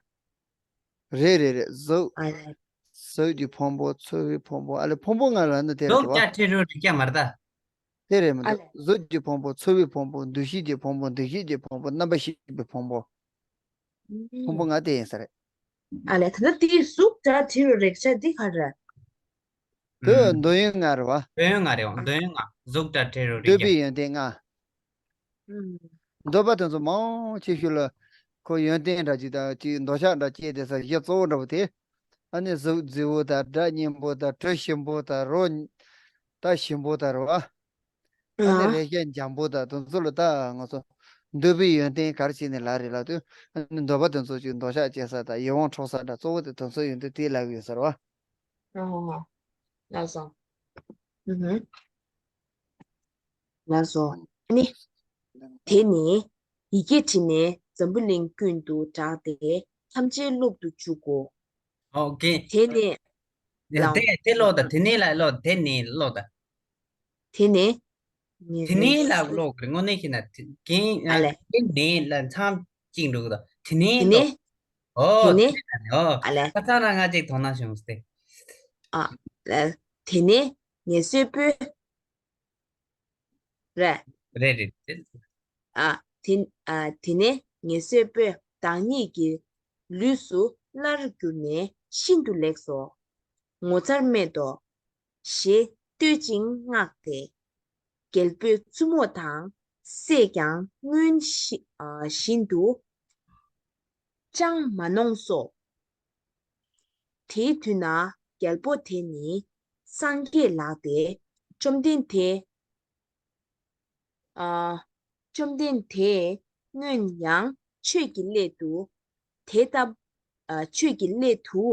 རེད་རེད་རེད། གཟུགས། ཨ་རེད། གཟུགས་ཀྱི་ཕུང་པོ། ཚོར་བའི་ཕུང་པོ། ཨ་ལེ་ཕུང་པོ་ལྔ་ལབ་ན་དེ་རེད་བ། གཟུགས་སྒྲ་དྲི་རོ་རེག་བྱ་མ་རེད་ད། དེ་རེད་མི་འདུག་ཨ་ལེ། གཟུགས་ཀྱི་ཕུང་པོ། ཚོར་བའི་ཕུང་པོ། འདུ་ཤེས་ཀྱི་ཕུང་པོ། འདུ་ཤེས་ཀྱི་ཕུང་པོ། རྣམ་པར་ཤེས་པའི་ཕུང་པོ། ཕུང་པོ་ལྔ་དེ་ཡིན་ས་རེད། ཨ་ལས། ད་ལྟ་དེའི་གཟུགས་སྒྲ་དྲི་རོ་རེག་བྱ་འདི་ག་རེ་རེད། དེ་ཨུམ། འདོད་ཡོན་ལྔ་རེད་བ། འདོད་ཡོན་ལྔ་རེད་བ། འདོད་ཡོན་ལྔ། གཟུགས་སྒྲ་དྲི་རོ་རེག་བྱ། འདོད་པའི་ཡོན་ཏན་ལྔ། ཨུམ། འདོད་པ་དེ་ཚོ་མང་ཆེ་ཤོས་ལ་ཁོ་ཡོན་ཏན་འདྲ་ཅིག་དང་ཅིག་འདོད་ཆགས་འདྲ་སྐྱེས་དེ་ས། གཞི་གཙོ་བོ་འདྲ་བོ་དེ་ཨ་ནི་གཟུགས་མཛེས་པོ་དང་། སྒྲ་སྙན་པོ་དང་། དྲི་ཞིམ་པོ་དང་། རོ་ད་ཞིམ་པོ་དང་རེད་བ། ཨ་ནི་ཨ། རེག་བྱ་འཇམ་པོ་དང་དེ་ཚོ་ལ་ད་ང་ཚོ་འདོད་པའི་ཡོན་ཏན་ག་རེ་བྱས་ནས་ལབ་རེད་ལབ་དུས། ཨ་ནི་འདོད་པ་དེ་ཚོ་ཅིག་འདོད་ཆགས་སྐྱེ་ས་དང་ཡིད་དབང་འཕྲོག་ས་འདྲ་གཙོ་བོ་དེ་དེ་ཚོ་ཡོན་ཏན་དེ་ལབ་ཀྱི་ཡོད་ས་རེད་བ། ཨོ། ལགས་སོ། ཨུ་ཧུ། ལགས་སོ། ཨ་ནི། དེ་ནི་ཡི་གེ་བྲིས་ནས་འཛམ་བུ་གླིང་ཀུན་ཏུ་བསྒྲགས་ཏེ་ཐམས་ཅད་སློབ་ཏུ་འཇུག་གོ། ཨོ་ཀེ། དེ་ནས་ལའོ། དེ་དེ་ཀློག་དང་། དེ་ནས་ལ་ཀློག་དེ་ནས་ཀློག་དང་། དེ་ནས། དེ་ནས་ལ་ཀློག་དངོས་གནས་ཤེས་ན་དེ་ཀེ་ཨ་ཨ་ལས། དེ་ནས་ལ་མཚམས་གཅིག་འགྲོ་གི་དང་། དེ་ནས་དེ་ནས། ཀློག་ཨོ་དེ་ནས་དེ་ནས་ཨོ། ཨ་ལས། ཁ་སང་རང་ང་ཅིག་དོ་སྣང་བྱུང་སྟེ། ཨ་ལས། དེ་ནས་ངལ་གསོའི་སྤོས། རེད། རེད་རེད་རེད། ཨ་དེ་ཨ་དེ་ནས་ངལ་གསོའི་སྤོས་བདག་ཉིད་ཀྱི་ལུས་སུ་སླར་གྱུར་ནས་ཤིན་ཏུ་ལེགས་སོ། ངོ་མཚར་རྨད་དོ། ཞེས་བསྟོད་ཅིང་བསྔགས་ཏེ། རྒྱལ་པོའི་བཙུན་མོ་དང་སྲས་ཀྱང་སྔོན་ཞི་ཨ་བཞིན་དུ་ཅང་མ་གནོངས་སོ། དེའི་དུས་ན་རྒྱལ་པོ་དེ་ནི་སངས་རྒྱས་ལགས་ཏེ། བཅོམ་ལྡན་འདས། ཨ། བཅོམ་ལྡན་འདས་སྔོན་ཡང་ཆོས་ཀྱི་སླད་དུ་དེ་ལྟ། ཨ། ཆོས་ཀྱི་སླད་དུ་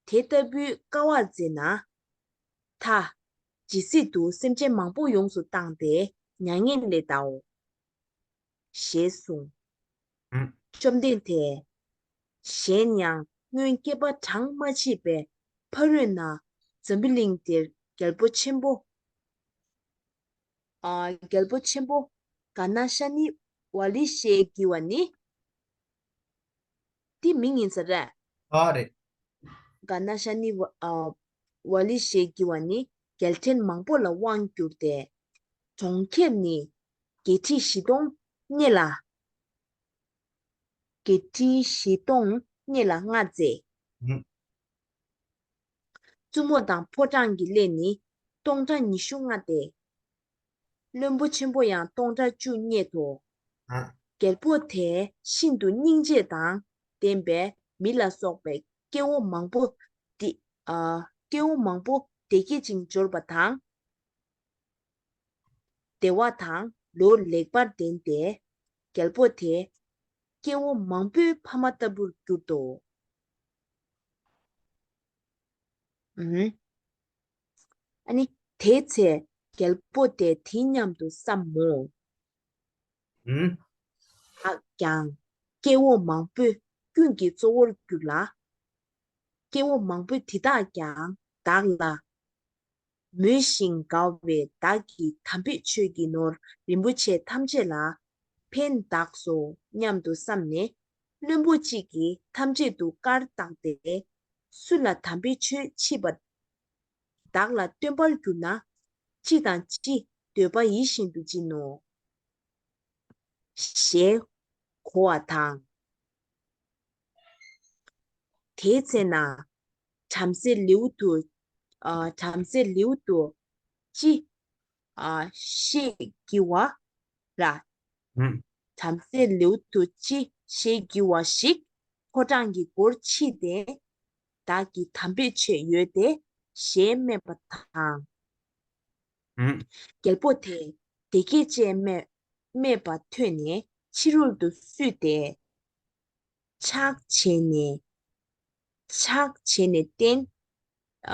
དེ་ལྟ་བུའི་དཀའ་བ་མཛད་ན། ད་ཇི་སྲིད་དུ་སེམས་ཅན་མང་པོ་ཡོངས་སུ་བཏང་སྟེ་མྱ་ངན་ལས་འདའོ། ཞེས་གསུངས། ཨང་། བཅོམ་ལྡན་འདས། གཞན་ཡང་སྔོན་བསྐལ་པ་གྲངས་མ་མཆིས་པའི་ཕ་རོལ་ན་འཛམ་བུ་གླིང་འདིར་རྒྱལ་པོ་ཆེན་པོ། ཨ། རྒྱལ་པོ་ཆེན་པོ་ག་ན་ཤ་ནི་ཝ་ལི་ཞེས་བགྱི་བ་ནི། འདི་མིང་ཡིན་ས་རེད། ཨ་རེད། ག་ན་ཤ་ནི་ཝ་ཨ་ཝ་ལི་ཞེས་བགྱི་བ་ནི་རྒྱལ་ཕྲན་མང་པོ་ལ་དབང་བསྒྱུར་ཏེ། གྲོང་ཁྱེར་ནི་བརྒྱད་ཁྲི་བཞི་སྟོང་སྙེད་ལ། བརྒྱད་ཁྲི་བཞི་སྟོང་སྙེད་ལ་མངའ་མཛད། ཨང་། བཙུན་མོ་དང་ཕོ་བྲང་གི་ཀླད་ནི་སྟོང་ཕྲག་ཉི་ཤུ་ལྔ་སྟེ། བློན་པོ་ཆེན་པོ་ཡང་སྟོང་ཕྲག་བཅུ་སྙེད་དོ། ཨ། རྒྱལ་པོ་དེ་ཤིན་ཏུ་སྙིང་རྗེ་དང་ལྡན་པས་མི་ལ་སོགས་པའི་སྐྱེ་བོ་མང་པོ་འདི། ཨ། སྐྱེ་བོ་མང་པོ་བདེ་སྐྱིད་ཅིང་འབྱོར་པ་དང་། བདེ་བ་དང་ལོ་ལེགས་པར་ལྡན་ཏེ། རྒྱལ་པོ་དེ་སྐྱེ་བོ་མང་པོའི་ཕ་མ་ལྟ་བུར་གྱུར་ཏོ། ཨུམ། ཨ་ནི་དེའི་ཚེ་རྒྱལ་པོ་དེ་དེ་སྙམ་དུ་བསམ་མོ། ཨུམ། བདག་ཀྱང་སྐྱེ་བོ་མང་པོའི་ཀུན་གྱི་གཙོ་བོར་གྱུར་ལ། སྐྱེ་བོ་མང་པོ་དེ་དག་ཀྱང་བདག་ལ་མོས་ཤིང་དགའ་བས་བདག་གིས་དམ་པའི་ཆོས་ཀྱི་ནོར་རིན་པོ་ཆེ་ཐམས་ཅད་ལ་ཕན་གདགས་སོ་སྙམ་དུ་བསམས་ནས། བློན་པོ་གཅིག་གིས་ཐམས་ཅད་དུ་བཀར་བཏགས་ཏེ། སུ་ལ་དམ་པའི་ཆོས་མཆིས་པ་བདག་ལ་སྟོན་པར་གྱུར་ན། ཅི་དང་ཅི་འདོད་པ་ཡིད་བཞིན་དུ་སྦྱིན་ནོ། ཞེས་གོ་བ་དང་། དེའི་ཚེ་ན་བྲམ་ཟེ་ལེའུ་དུ། ཨ། བྲམ་ཟེ་ལེའུ་དུ་ཅི། ཨ། ཞེས་བགྱི་བ་ར། ཨུམ། བྲམ་ཟེ་ལེའུ་དུ་ཅི་ཞེས་བགྱི་བ་ཞིག་ཕོ་བྲང་གི་སྒོར་ཕྱིན་ཏེ། བདག་གི་དམ་པའི་ཆོས་ཡོད་དེ་ཞེས་སྨྲས་པ་དང་། ཨུམ། རྒྱལ་པོ་དེས་དེ་སྐད་ཅེས་སྨྲས་སྨྲས་པ་ཐོས་ནས་ཕྱི་རོལ་དུ་བསུས་ཏེ། ཕྱག་བྱས་ནས། ཕྱག་བྱས་ནས་སྟན།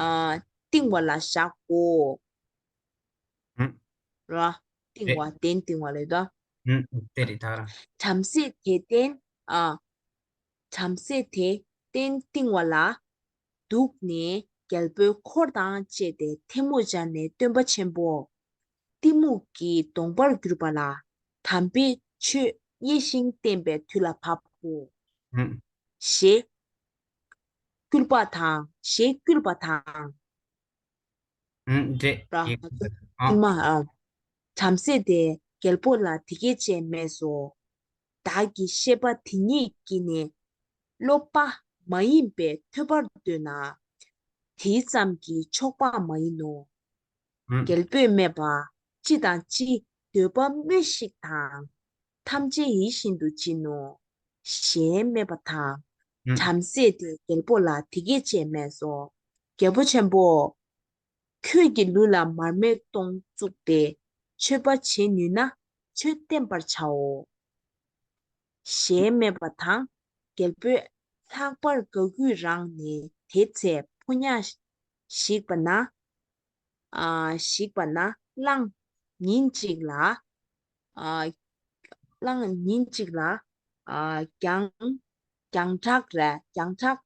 ཨ། བཏིང་བ་ལ་བཞག་གོ། ཨུམ། ར། བཏིང་བ། རེད། སྟན་བཏིང་བ་ལས་ད། ཨུམ། དེ་རེད་ད་ར། བྲམ་ཟེ་དེ་སྟན། ཨ། བྲམ་ཟེ་དེ་སྟན་བཏིང་བ་ལ་འདུག་ནས་རྒྱལ་པོའི་འཁོར་དང་བཅས་ཏེ་ཐལ་མོ་སྦྱར་ནས་སྟོན་པ་ཆེན་པོ། གཏི་མུག་གི་གདོང་པར་གྱུར་པ་ལ་དམ་པའི་ཆོས་དབྱེ་ཞིང་བསྟན་པའི་དུས་ལ་བབ་བོ། ཨུམ། ཞེས་བསྐུལ་པ་དང་། ཞེས་བསྐུལ་པ་དང་། ཨུམ། རེད། ར། ཨ། བསྐུལ་མ། ཨ། བྲམ་ཟེ་དེས་རྒྱལ་པོ་ལ་དེ་སྐད་ཅེས་སྨྲས་སོ། བདག་གི་བཤད་པ་དེ་ཉིད་ཀྱིས་ནི་སློབ་པ་མ་ཡིན་པས་ཐོས་པར་འདོད་ན། དེ་ཙམ་གྱིས་ཆོག་པ་མ་ཡིན་ནོ། ཨུམ། རྒྱལ་པོས་སྨྲས་པ། ཅི་དང་ཅི་འདོད་པ་སྨྲོས་ཤིག་དང་། ཐམས་ཅད་ཡིད་བཞིན་དུ་སྦྱིན་ནོ། ཞེས་སྨྲས་པ་དང་། ཨུམ། བྲམ་ཟེ་དེས་རྒྱལ་པོ་ལ་དེ་སྐད་ཅེས་སྨྲས་སོ། རྒྱལ་པོ་ཆེན་པོ། ཁྱོད་ཀྱི་ལུས་ལ་མར་མེ་སྟོང་བཙུགས་ཏེ་མཆོད་པ་བྱེད་ནུས་ན་ཆོས་བསྟན་པར་བྱའོ། ཞེས་སྨྲས་པ་དང་། རྒྱལ་པོས་ལྷག་པར་དགའ་གུས་རངས་ནས་དེ་ཚེ་ཕོ་ཉ་ཞིག་པ་ན། ཨ། ཞིག་པ་ན་གླང་ཉིན་གཅིག་ལ། ཨ། བླངས་ཉིན་གཅིག་ལ། ཨ། རྒྱང་། རྒྱང་གྲགས་རེད། རྒྱང་གྲགས་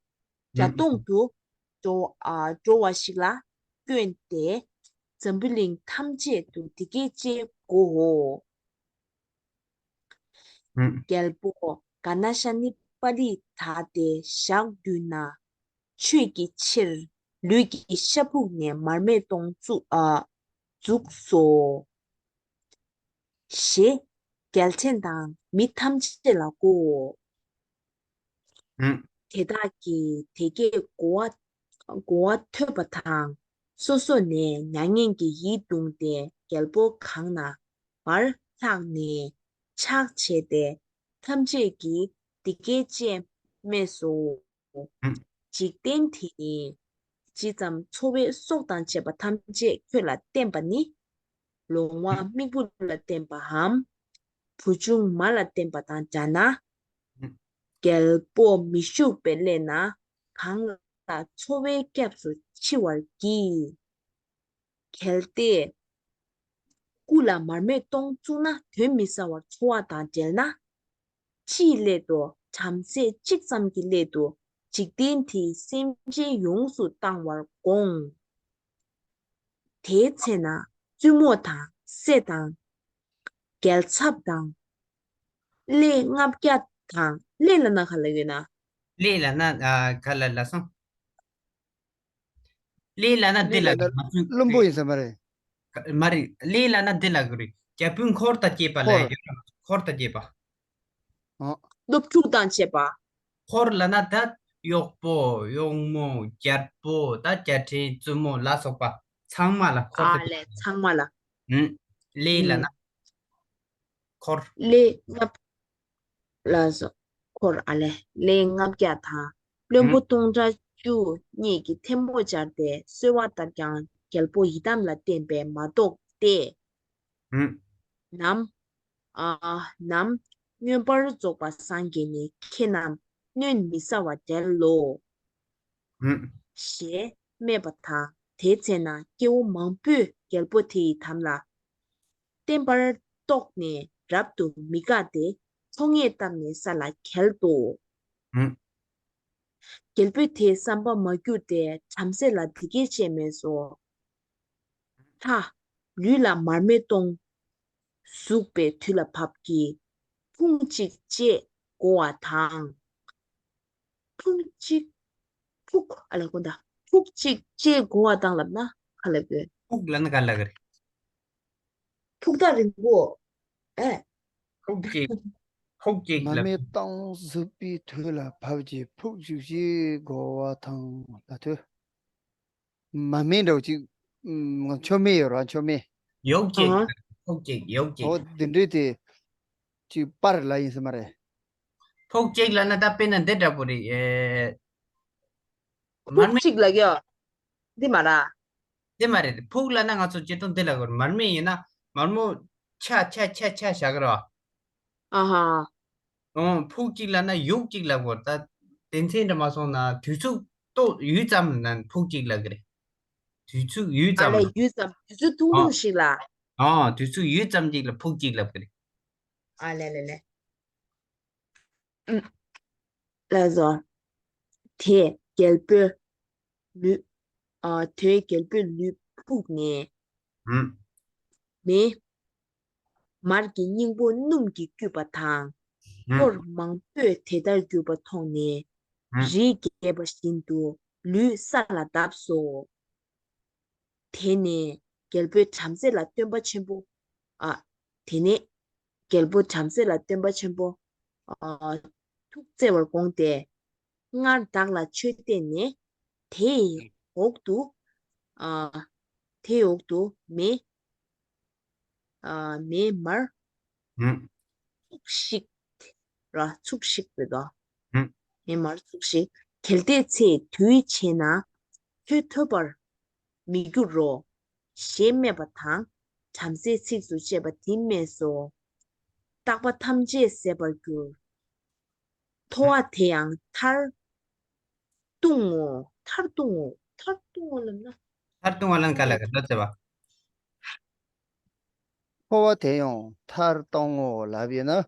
བརྒྱ་སྟོང་དུ་འགྲོ། ཨ། འགྲོ་བ་ཞིག་ལ་བསྐྱོན་ཏེ། འཛམ་བུ་གླིང་ཐམས་ཅད་དུ་འདི་སྐད་ཅེས་བསྒོའོ། རྒྱལ་པོ་ག་ན་ཤ་ནི་པ་ལི་དག་སྟེ་ཞག་བདུན་ན་ཆོས་ཀྱི་ཕྱིར་ལུས་ཀྱི་ཤ་ཕུག་ནས་མར་མེ་སྟོང་བཙུགས། ཨ། བཙུགས་སོ། ཞེས་རྒྱལ་ཕྲན་དང་མི་ཐམས་ཅད་ལ་བསྒོའོ། དེ་དག་གིས་དེ་སྐད་གོ་བ། གོ་བ་ཐོས་པ་དང་། སོ་སོ་ནས་མྱ་ངན་གྱིས་ཡིད་གདུངས་ཏེ་རྒྱལ་པོ་གང་ན་བར་ལྷགས་ནས་ཕྱག་བྱས་ཏེ། ཐམས་ཅད་ཀྱིས་འདི་སྐད་ཅེས་སྨྲས་སོ། འཇིག་རྟེན་དེ་ནི་ཇི་ཙམ་འཚོ་བའི་སྲོག་དང་བཅས་པ་ཐམས་ཅད་ཁྱོད་ལ་བསྟན་པ་ནི། ལོང་བ་སྨིག་བུ་ལ་བསྟན་པའམ། བུ་ཆུང་མ་ལ་བསྟན་པ་དང་འདྲ་ན། རྒྱལ་པོ་མི་བཞུགས་པའི་སླད་ན་གང་ལ་འཚོ་བའི་སྐྱབས་སུ་མཆི་བར་བགྱི། གལ་ཏེ་སྐུ་ལ་མར་མེ་སྟོང་བཙུགས་ན་དོན་མི་གསལ་བར་འཚོ་བ་དང་བྲལ་ན། ཅིའི་སླད་དུ་བྲམ་ཟེ་གཅིག་ཙམ་གྱི་སླད་དུ་འཇིག་རྟེན་དེའི་སེམས་ཅན་ཡོངས་སུ་བཏང་བར་དགོངས། དེའི་ཚེ་ན་བཙུན་མོ་དང་སྲས་དང་། རྒྱལ་ཚབ་དང་། གླེ་ལྔ་བརྒྱ་དང་། གླེ་ལབ་ན་ག་ལབ་ཡོད་ན། གླེ་ལབ་ན། ཨ། ག་ལ་ལ་སོང་། གླེ་ལབ་ན་འདི་ལ། གླེ་ལབ་ན་ང་ཚོས་བླུན་པོ་ཡིན་ས་མ་རེད། མ་རེད། གླེ་ལབ་ན་འདི་ལ་གི་རེད། རྒྱ་སྤུན་འཁོར་དང་བཅས་པ་ལ། འཁོར། ཡོད་ར། འཁོར་དང་བཅས་པ། ཨ། སློབ་ཕྲུག་དང་བཅས་པ། འཁོར་ལབ་ན་ད་གཡོག་པོ། གཡོག་མོ། རྒྱལ་པོ། ད་རྒྱལ་ཕྲན། བཙུན་མོ་ལ་སོགས་པ་ཚང་མ་ལ་འཁོར་དང་བཅས་པ། ཨ་ལས། ཚང་མ་ལ། ཨུམ། གླེ་ལབ་ན། ཨུམ། འཁོར། གླེ་ལྔ། ལ་སོགས་འཁོར། ཨ་ལས། གླེ་ལྔ་བརྒྱ་དང་། བློན་པོ་ཨུམ། སྟོང་ཕྲག་བཅུ་གཉིས་ཀྱིས་ཐལ་མོ་སྦྱར་ཏེ་གསོལ་བ་བཏབ་ཀྱང་རྒྱལ་པོ་ཡི་དམ་ལ་བརྟེན་པས་མ་རྟོགས་ཏེ། ཨུམ། ནམ། ཨ། ནམ་མངོན་པར་རྫོགས་པ་སངས་རྒྱས་ནས་ཁྱེད་རྣམས་གནོད་མི་ཟ་བར་བསྒྲལ་ལོ། ཨུམ། ཞེས་སྨྲས་པ་དང་། དེའི་ཚེ་ན་སྐྱེ་བོ་མང་པོས་རྒྱལ་པོ་དེ་ཡི་དམ་ལ་བརྟན་པར་རྟོགས་ནས་རབ་ཏུ་མི་དགའ་སྟེ་ཚོགས་ངད་བཏབ་ནས་ས་ལ་འགྱེལ་ཏོ། ཨུམ། རྒྱལ་པོས་དེའི་བསམ་པ་མ་བསྒྱུར་ཏེ་བྲམ་ཟེ་ལ་འདི་སྐད་ཅེས་སྨྲས་སོ། ལྷ། ལུས་ལ་མར་མེ་སྟོང་ཟུག་པའི་དུས་ལ་བབ་ཀྱི། ཕུང་གཅིག་ཅེས་བསྒོ་བ་དང་། ཕུང་གཅིག་ཕུག་ཨ་ལ་ཀུན་ད། ཕུག་གཅིག་ཅེས་བསྒོ་བ་དང་ལབ་ན་ག་ལབ་དགོས། ཕུག་ལབ་ན་ག་ལབ་དགོས་རེད། ཕུག་ད་རིང་པོ། ཨེ། ཕུག་གཅིག་ཕུག་གཅིག་མར་ལབ། མེ་སྟོང་ཟུག་པའི་དུས་ལ་བབ་ཀྱི། ཕུག་གཅིག་ཅེས་བསྒོ་བ་དང་ལབ་དུས། མར་མེ་འདྲ་བོ་ཅིག་ཨུམ། མཆོད་མེ་ཡོད་ར། མཆོད་མེ། ཡོག་ཅིག་ཨ། ཕུག་ཅིག་ཡོག་ཅིག་འོ་འདི་འདྲའི་དེ་ཅིག་པར་ལ་ཡིན་ས་མ་རེད། ཕུག་ཅིག་ལབ་ན་ད་དཔེར་ན་འདི་འདྲ་པོ་རེད། ཨེ། མར་ཕུག་མེ་ཅིག་ལབ་ཡོད། འདི་མ་ར། འདི་མ་རེད། ཕུག་ལབ་ན་ང་ཚོ་སྤྱིར་བཏང་འདི་ལབ་དགོས་རེད། མར་མེ་ཡིན་ན་མར་མོ་ཆ་ཆ་ཆ་ཆ་བཞག་གི་རེད་བ། ཨ་ཧ། ཨོ། ཕུག་གཅིག་ལབ་ན་ཡོག་གཅིག་ལབ་དགོས། ད་དེ་ཚེ་འདྲ་མ་སོང་ན་དུས་ཚོད་ཏོག་ཡུད་ཙམ་ན་ཕུག་གཅིག་ལབ་གི་རེད། དུས་ཚོད་ཡུད་ཨ་ཙམ་ལས་ན། ཡུད་ཙམ། དུས་ཚོད་ཐུང་ཨ། ཐུང་ཞིག་ལ། ཨ། དུས་ཚོད་ཡུད་ཙམ་ཅིག་ལ་ཕུག་གཅིག་ལབ་གི་རེད། ཨ་ལས་ལས་ལས། ཨུམ། ལགས་སོ། དེས་རྒྱལ་པོའི་ལུས། ཨ། དེས་རྒྱལ་པོའི་ལུས་ཕུག་ནས། ཨུམ། མེ། མར་གྱི་སྙིང་པོ་སྣུམ་གྱིས་བསྐུས་པ་དང་། ཨུམ། ཕོར་མང་པོས་དེ་ལྟར་གྱུར་པ་མཐོང་ནས། ཨུམ། རིས་རྒྱས་པ་བཞིན་དུ་ལུས་ས་ལ་བརྡབས་སོ། དེ་ནས་རྒྱལ་པོས་བྲམ་ཟེ་ལ་སྟོན་པ་ཆེན་པོ། ཨ། དེ་ནས་རྒྱལ་པོས་བྲམ་ཟེ་ལ་སྟོན་པ་ཆེན་པོ། ཨ། ཐུགས་བརྩེ་བར་དགོངས་ཏེ། སྔར་བདག་ལ་ཆོས་བསྟན་ནས། དེའི་འོག་ཏུ། ཨ། དེའི་འོག་ཏུ་མེ། ཨ། མེ་མར། ཨུམ། ཚུགས་ཤིག་ར། ཚུགས་ཤིག་རེད་དོ། ཨུམ། མེ་མར་ཚུགས་ཤིག་གལ་ཏེ་ཚེ་དུས་ཆེ་ན་ཁྱོད་ཐོབ་པར་མི་འགྱུར་རོ། ཞེས་སྨྲས་པ་དང་། བྲམ་ཟེས་ཚིགས་སུ་བཅད་པ་འདི་སྨྲས་སོ། རྟག་པ་ཐམས་ཅད་ཟད་པར་འགྱུར། ཐོ་བ་དེ་ཡང་མཐར་གཏོང་ངོ་། མཐར་གཏོང་ངོ་། མཐར་གཏོང་ངོ་ལབ་ན། མཐར་གཏོང་བ་ལ་ག་ལ་ག་ལ་ཟེར་བ། ཐོ་བ་དེ་ཡང་མཐར་གཏོང་ངོ་ལབ་ཡོད་ན།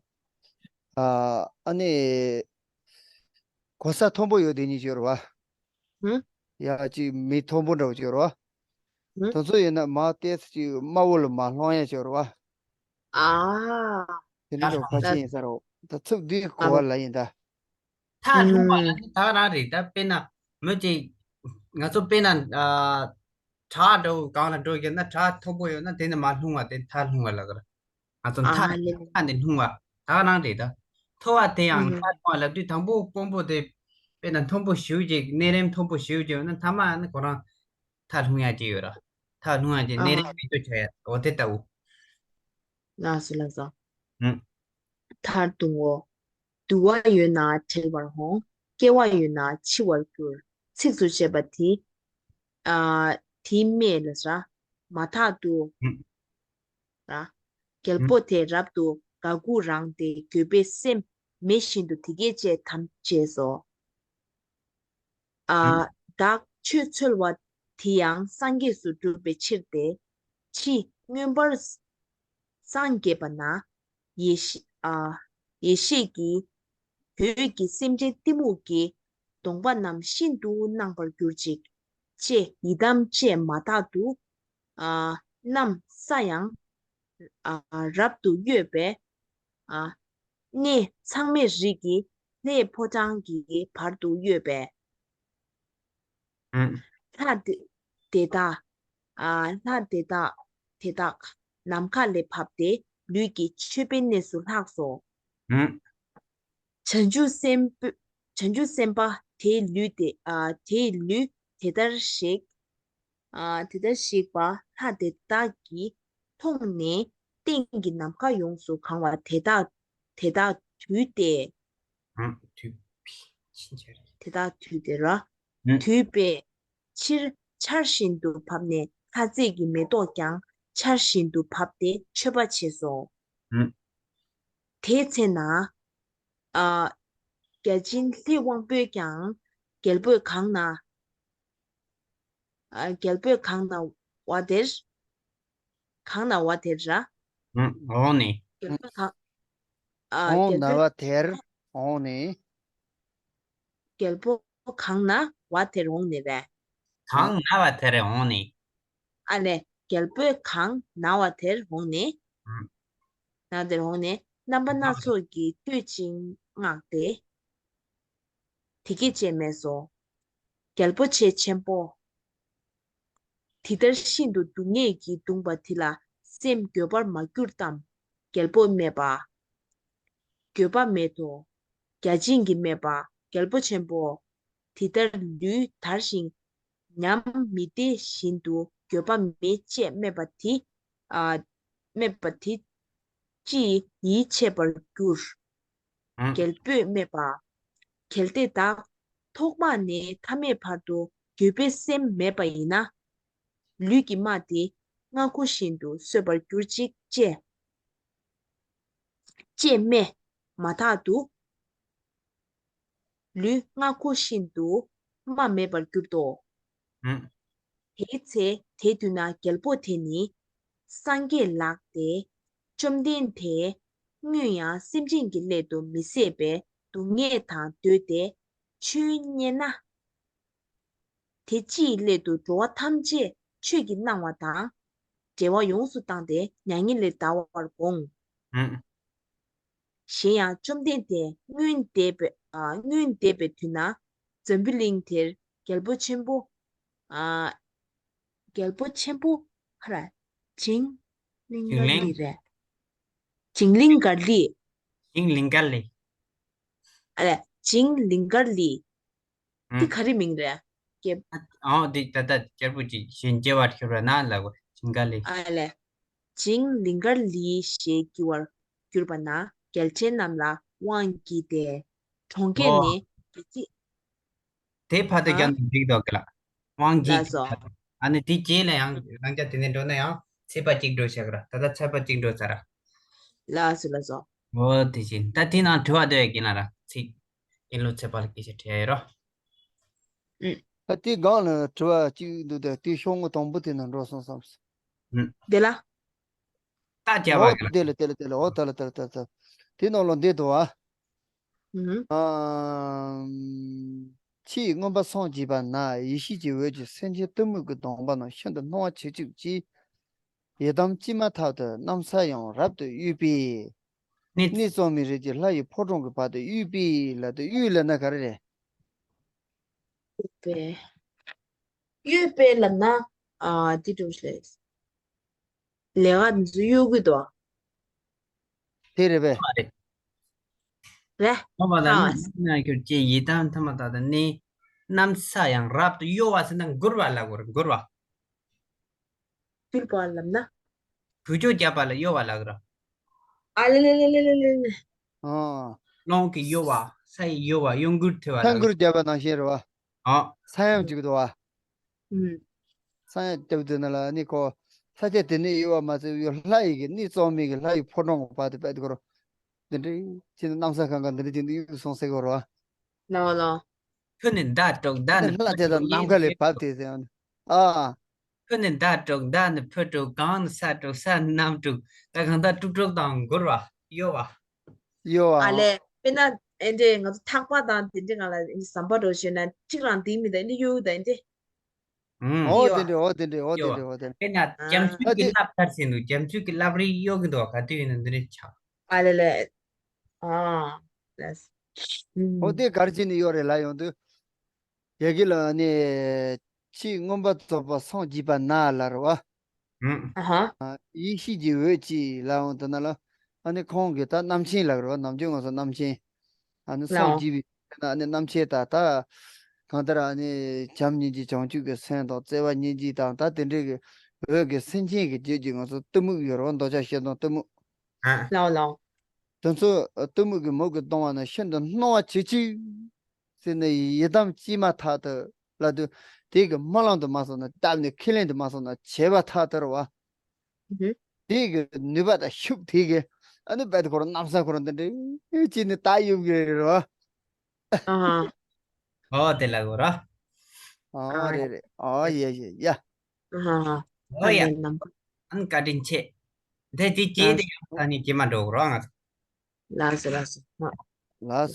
ཨ་ཨ་ནི་གོ་ས་མཐོན་པོ་ཡོད་དེ་གཉིས་ཅིག་ཡོད་རེད་བ། ཧུམ། ཡ་ཅིག་མི་མཐོན་པོ་འདྲ་བོ་ཅིག་ཡོད་རེད་བ། ཧུམ། དེ་ཚོ་ཡིན་ན་མར་ཏོག་ཙམ་ཅིག་དམའ་བོ་ལ་མར་ལྷུང་ཡ་ཅིག་ཡོད་རེད་བ། ཨ། དེ་འདྲ་འདྲ་བོ་ཕལ་ཆེར་ཡིན་ས་རེད། ད་ཚིག་འདིའི་གོ་བ་ལ་ཡིན་ད། མཐར་ལྷུང་བ་ལ་ནི་ད་ག་རང་རེད། ད་དཔེར་ན་མི་གཅིག་ང་ཚོ་དཔེར་ན་ཨ་བྲག་འདྲ་བོ་སྒང་ལ་འགྲོ་གི་ན། བྲག་མཐོན་པོ་ཡོད་ན་དེ་ནས་མར་ལྷུང་བ་དེ་མཐར་ལྷུང་བ་ལབ་ཀྱི་རེད། ང་ཚོ་མཐའ་ཨ་ནི་མཐའ་ནས་ལྷུང་བ་ད་ག་རང་རེད་ད། མཐོ་བ་དེ་ཡང་ཨ་མཐར་ལྷུང་བ་ལབ་དུས་དང་པོ་དཔོན་པོ་དེ་དཔེར་ན་མཐོན་པོ་ཞེ་པོ་ཅིག་གནས་རིམ་མཐོན་པོ་ཞེ་པོ་ཅིག་ཡོད་ན་མཐའ་མ་ནི་ཁོ་རང་མཐར་ལྷུང་ཡ་ཅིག་ཡོད་ར། མཐར་ལྷུང་ཡ་ཅིག་གནས་རིམ་ཨ་མི་འགྱུར་ཆགས་ཡ་འོ་དེ་ལྟ་བུ། ལགས་སོ་ལགས་སོ། ཨུ། མཐར་ལྟུང་ངོ་། དུ་བ་ཡོད་ན་བྲལ་བར་འོང་། སྐྱེ་བ་ཡོད་ན་འཆི་བར་འགྱུར། ཚིགས་སུ་བཅད་པ་དེ། ཨ། དེའི་སྨད་ལ་ར། མ་ཐག་ཏུ། ཨུ། ར། རྒྱལ་ཨུ། པོ་དེ་རབ་ཏུ་དགའ་མགུ་རངས་ཏེ་འགྱོད་པའི་སེམས་མེད་བཞིན་དུ་དེ་སྐད་ཅེས་དམ་བཅས་སོ། ཨ། ཨུ། བདག་ཆོས་འཚོལ་བ་དེ་ཡང་སངས་རྒྱས་སུ་འགྲུབ་པའི་ཕྱིར་ཏེ། ཕྱིས་མངོན་པར་སངས་རྒྱས་པ་ན། ཡེ་ཤེས། ཨ། ཡེ་ཤེས་ཀྱིས་བོད་ཀྱི་སེམས་ཅན་གཏི་མུག་གི་གདོང་པ་རྣམས་ཤིན་ཏུ་སྣང་བར་གྱུར་ཅིག་ཅེས་ཡི་དམ་བཅས་མ་ཐག་ཏུ། ཨ། གནམ་ས་ཡང་། ཨ། རབ་ཏུ་གཡོས་པས། ཨ། གནས་མཚམས་མེད་རིགས་ཀྱི་ལྷའི་ཕོ་བྲང་གི་བར་དུ་གཡོས་པས། ཨུ། ལྷ་དེ་དེ་དག་ཨ། ལྷ་དེ་དག་དེ་དག་ནམ་མཁའ་ལས་བབས་ཏེ་ལུས་ཀྱི་མཆོད་པའི་གནས་སུ་ལྷགས་སོ། ཨུ། བྱང་ཆུབ་སེམས་དཔའ། བྱང་ཆུབ་སེམས་དཔའ་དེའི་ལུས་དེ། ཨ། དེའི་ལུས་དེ་ལྟར་གཤེགས། ཨ། དེ་ལྟར་གཤེགས་པ་ལྷ་དེ་དག་གིས་མཐོང་ནས་སྟེང་གི་ནམ་མཁའ་ཡོངས་སུ་གང་བ་དེ་དག་དེ་དག་དུས་ཏེ། ཨ། དུས། ཕྱིན་ཆད་རེད། དེ་དག་དུས་ཏེ་ར། ཨུ། དུས་པའི་ཕྱིར་ཆར་བཞིན་དུ་བབས་ནས་ལྷ་རྫས་ཀྱི་མེ་ཏོག་ཀྱང་ཆར་བཞིན་དུ་བབས་ཏེ་མཆོད་པ་བྱས་སོ། ཨུ། དེའི་ཚེ་ན། ཨ། བརྒྱ་བྱིན་ལྷའི་དབང་པོས་ཀྱང་རྒྱལ་པོས་གང་ན། ཨ། རྒྱལ་པོས་གང་ན་བ་དེར། གང་ན་བ་དེར་ར། ཨུ། འོངས་ནས། རྒྱལ་པོས་གང་། ཨ། འོངས་རྒྱལ་ན་པོས་བ་དེར་འོངས་ནས། རྒྱལ་པོ་གང་ན་བ་དེར་འོངས་ནས་རེད། གང་ན་བ་དེར་འོངས་ནས། ཨ་ལས། རྒྱལ་པོས་གང་ན་བ་དེར་འོངས་ནས། ཨུ། ན་དེར་འོངས་ནས་རྣམ་པ་སྣ་ཚོགས་ཀྱིས་བསྟོད་ཅིང་བསྔགས་ཏེ། དེ་སྐད་ཅེས་སྨྲས་སོ། རྒྱལ་པོ་ཆེ་ཆེན་པོ། དེ་ལྟར་ཤིན་ཏུ་སྡུག་བསྔལ་གྱིས་གདུངས་པ་དེ་ལ་སེམས་འགྱོད་པར་མ་གྱུར་ཏམ། རྒྱལ་པོས་སྨྲས་པ། འགྱོད་པ་མེད་དོ། བརྒྱ་བྱིན་གྱིས་སྨྲས་པ། རྒྱལ་པོ་ཆེན་པོ། དེ་ལྟར་ལུས་དར་ཞིང་ཉམས་མི་བདེ་བཞིན་དུ་འགྱོད་པ་མེད་ཅེས་སྨྲས་པ་དེ། ཨ། སྨྲས་པ་དེ་ཅིས་ཡིད་ཆེས་པར་འགྱུར། ཨང་། རྒྱལ་པོས་སྨྲས་པ། གལ་ཏེ་བདག་ཐོག་མ་ནས་མཐའ་མེད་བར་དུ་འགྱོད་པའི་སེམས་མེད་པ་ཡིན་ན། ལུས་ཀྱི་རྨ་དེ་མངལ་སྒོ་བཞིན་དུ་སོས་པར་གྱུར་ཅིག་ཅེས། ཅེས་སྨྲས་མ་ཐག་ཏུ། ལུས་མངལ་སྒོ་བཞིན་དུ་རྨ་མེད་པར་གྱུར་ཏོ། ཨང་། དེའི་ཚེ་དེ་དུས་ན་རྒྱལ་པོ་དེ་ནི་སངས་རྒྱས་ལགས་ཏེ། བཅོམ་ལྡན་འདས་སྔོན་ཡང་སེམས་ཅན་གྱི་སླད་དུ་མི་བཟད་པའི་སྡུག་བསྔལ་དང་བསྡོས་ཏེ་ཆོས་ཉན་ན། དེ་ཅིའི་སླད་དུ་འགྲོ་བ་ཐམས་ཅད་ཆོས་ཀྱིས་སྣང་བ་དང་། བདེ་བ་ཡོངས་སུ་བཏང་སྟེ་མྱ་ངན་ལས་འདའ་བར་དགོངས། ཨང་། གཞན་ཡང་བཅོམ་ལྡན་འདས་སྔོན་འདས་པའི། ཨ། སྔོན་འདས་པའི་དུས་ན་འཛམ་བུ་གླིང་དེར་རྒྱལ་པོ་ཆེན་པོ། ཨ། རྒྱལ་པོ་ཆེན་པོ་ཧ་ར། བྱིང་གླིང་ག་ལི་རེད། བྱིང་གླིང་ག་ལི། བྱིང་གླིང་ག་ལི། ཨ་ལས། བྱིང་གླིང་ག་ལི། འདི་ཨང་། ག་རེ་མིང་རེད། སྐྱེ། ཨོ་འདི་ད་ལྟ་རྒྱལ་པོ་ཅིག་གཞན་སྐྱེ་བར་གྱུར་པ་ན་ལ་གོ་བྱིང་ག་ལི། ཨ་ལས། བྱིང་གླིང་ག་ལི་ཞེས་བགྱི་བར་གྱུར་པ་ན་རྒྱལ་ཕྲན་རྣམས་ལ་དབང་བགྱིས་ཏེ། གྲོང་ཁྱེར་ཨོ། ནས་རྒྱལ་སྲིད། དེ་ཕ་དེ་ཨ། ཀྱང་འགྲིག་འདུག་གི་ལ། དབང་བགྱིས་ལགས་སོ། ཀྱི་ཨ་ནི་དེ་རྗེས་ལ་ཡང་རང་ཅག་དེ་ནས་འགྲོ་ན་ཡང་ཚེས་པ་གཅིག་འགྲོ་བྱ་གི་ར། ད་ལྟ་ཚེས་པ་གཅིག་འགྲོ་ཚར་ར། ལགས་སོ་ལགས་སོ། ཨོ་དེ་བཞིན་ད་དེ་ནང་དྲི་བ་འདོད་ཡ་གི་ན་ར་ཚིག་ཡིན་ལུགས་ཚེ་པ་ལ་སྐད་ཆ་དྲི་ཡ་ཡོད་རོ། ཨུ། ད་དེ་སྒང་ལ་དྲི་བ་གཅིག་འདུག་ད་དེ་ཤོག་ངོས་དང་པོ་དེ་ན་འགྲོ་སོང་བསམ། ཨུ། དེ་ལ། རྟགས་བརྒྱབ་པ་ཨོ་གི་ལ། དེ་ལ་དེ་ལ་དེ་ལ་ཨོ་ད་ལ་ད་ལ་ད་ལ་ད་ལ། དེ་ནང་ལོ་འདི་འདུག་ཨ། ཨུམ། ཨམ། ཕྱིས་མངོན་པར་སངས་རྒྱས་པ་ན་ཡེ་ཤེས་ཀྱི་འོད་ཀྱིས་སེམས་ཅན་གཏི་མུག་གི་གདོང་པ་རྣམས་ཤིན་ཏུ་སྣང་བ་ཇེ་ཆེར་བསྐྱེད། ཡི་དམ་ཅི་མ་ཐག་ཏུ་གནམ་ས་ཡང་རབ་ཏུ་གཡོས་པས། གནས་གཙང་མའི་རིགས་ཀྱི་ལྷ་ཡི་ཕོ་བྲང་གི་བར་དུ་གཡོས་པས་ལབ་དུས་གཡོས་ལབ་ན་ག་རེ་རེད། གཡོས་པས། གཡོས་པས་ལབ་ན། ཨ་དེ་འདྲ་ཞིག་ལས། ལས་ཀ་འདི་ཚོ་གཡོ་གི་འདུག་དེ་རེད་པས། རེད། ཐོག་མ་དང་ཨ། ནི་ན་གྱུར་ཅན་ཡི་དམ་ཐ་མ་དག་ཏུ་གནས། གནམ་ས་ཡང་རབ་ཏུ་གཡོ་བ་ཟེར་ན་འགུར་བ་ལ་གོ་རེད། འགུར་བ། འགུལ་བ་ལབ་ན། འགུལ་སྐྱོད་བརྒྱབ་པ་ལ་གཡོ་བ་ལ་གོ་རེད། ཨ་ལེ་ལེ་ལེ། ཨ། རླུང་གི་གཡོ་བ། ས་ཡི་གཡོ་བ། གཡོ་འགུལ་ཐེབས་པ་ལ། འགུལ་བརྒྱབ་པ་ནང་བཞིན་རེད་བ། ཨ། ས་ཡང་འཇིག་འདུག་བ། ཨུམ། ས་ཡང་བརྒྱབ་དུས་ན་ལ་ནི་ཁོ། ས་ཆ་དེ་ནས་གཡོ་བ་མ་ཚད་གཡོ་ལྷ་ཡི་གི་གནས་གཙང་མའི་གི་ལྷ་ཡི་ཕོ་བྲང་གི་བར་དུ་སྤེལ་དུ་གོ་རོ། འདི་འདྲའི་ཅི་ནི་གནམ་ས་གང་ག་འདི་འདྲའི་ཅི་འདི་གཡུག་སོང་ཟེར་གོ་རོ། ལའོ་ལའོ། ཁྱོད་ནི་མདའ་དྲུག་མདའ་ནི་ལྷ་དེ་དང་ནམ་མཁའ་ལས་བབས་ཏེ་ཟེར་ཡང་ནི། ཨ། ཁྱོད་ནི་མདའ་དྲུག་མདའ་ནི་ཕུ་དྲུག་གངས་ནི་ས་དྲུག་ས་ནི་གནམ་དྲུག་ད་གང་ལྟར་དྲུག་དྲུག་དང་འགུར་བ་གཡོ་བ། གཡོ་བ། ཨ་ལས་དཔེར་ན་ཨེ་འདྲས་ང་ཚོ་ཐག་པ་དང་དེ་འདྲས་ང་ལ་ཨེ་འདྲས་ཟམ་པ་འགྲོ་ཞོན་ན་གཅིག་རང་དེའི་མི་དང་ཨེ་འདྲས་གཡོ་གི་དང་ཨེ་འདྲས། ཨུམ། འོ་གཡོ་དེ་འདྲས་འོ་དེ་འདྲས་འོ་དེ་གཡོ་བ། འདྲས་འོ་དེ་འདྲས། དཔེར་ན་རྒྱ་མཚོའི་ཨ་གི་དེ་རླབས་ལྟར་ཟེར་འདུག་རྒྱ་མཚོའི་གི་རླབས་རིས་གཡོ་གི་འདུག་བ་ག་དུས་ཡིན་ན་འདི་འདྲས་ཆགས། ཨ་ལས་ལས། ཨ། ལས། ཨུམ། འོ་དེ་གར་ཅི་ནས་གཡོ་རེད་ལ་ཡོང་དུས། ཡ་གི་ལ་ནི། ཕྱིས་མངོན་པར་རྫོགས་པར་སངས་རྒྱས་པ་ན་ལ་རེད་བ། ཨུམ། ཨ་ཧ། ཡེ་ཤེས་ཀྱི་འོད་ཀྱིས་ལ་འོང་དུ་ན་ལ། ཨ་ནི་ཁོང་གི་ད་རྣམ་མཁྱེན་ལ་རེད་བ། ནམ་རྒྱུན་ང་ཚོ་རྣམ་མཁྱེན། ཨ་ནི་སངས་ལའོ། རྒྱས་པའི་ན་ཨ་ནི་རྣམ་མཁྱེན་ད་ད། གང་ལྟར་ཨ་ནི་བྱམས་སྙིང་རྗེ་བྱང་ཆུབ་ཀྱི་སེམས་དང་བརྩེ་བ་སྙིང་རྗེ་དང་ད་དེ་འདྲའི་གི་འོད་ཀྱི་སེམས་ཅན་གྱི་རྒྱུད་ཀྱི་ང་ཚོ་གཏི་མུག་ཡོད་རེད་བ། འདོད་ཆགས་ཞེ་སྡང་གཏི་མུག་ཨ། ལའོ་ལའོ། དེ་ཚོ་གཏི་མུག་གི་མུ་གེ་ལྡང་བ་ན་ཤིན་ཏུ་སྣང་བ་ཇེ་ཆེ། ཟེར་ནས་ཡི་དམ་ཅི་མ་ཐག་ཏུ་ལ་དུ་དེ་གི་རྨི་ལམ་དུ་མ་སོང་ན་བཏབ་ནས་ཁས་ལེན་དུ་མ་སོང་ན་བྱས་པ་ཐག་ཏུ་རེད་བ། ཨུ་ཧུ། དེ་གི་ནུས་པ་དང་ཤུགས་དེ་གི་ཨ་ནི་བད་ཁོ་རང་གནམ་ས་ཁོ་རང་འདི་འདྲའི་ཅི་ནི་ད་ཡོད་གི་རེད་བ། ཨ་ཧ། ཨོ་དེ་ལ་གོ་ར། ཨོ་རེད་རེད། ཨོ་ཡ་ཡ་ཡ། ཨ་ཧ་ཧ། ཨོ་ཡ། ཨ་ནི་བཀའ་དྲིན་ཆེ། དེ་དེ་སྐྱེས་དེ་ཡང་ས་ནས་སྐྱེས་མ་འགྲོ་གོ་ར་ང་ཚོ། ལགས་སོ་ལགས་སོ། ལགས་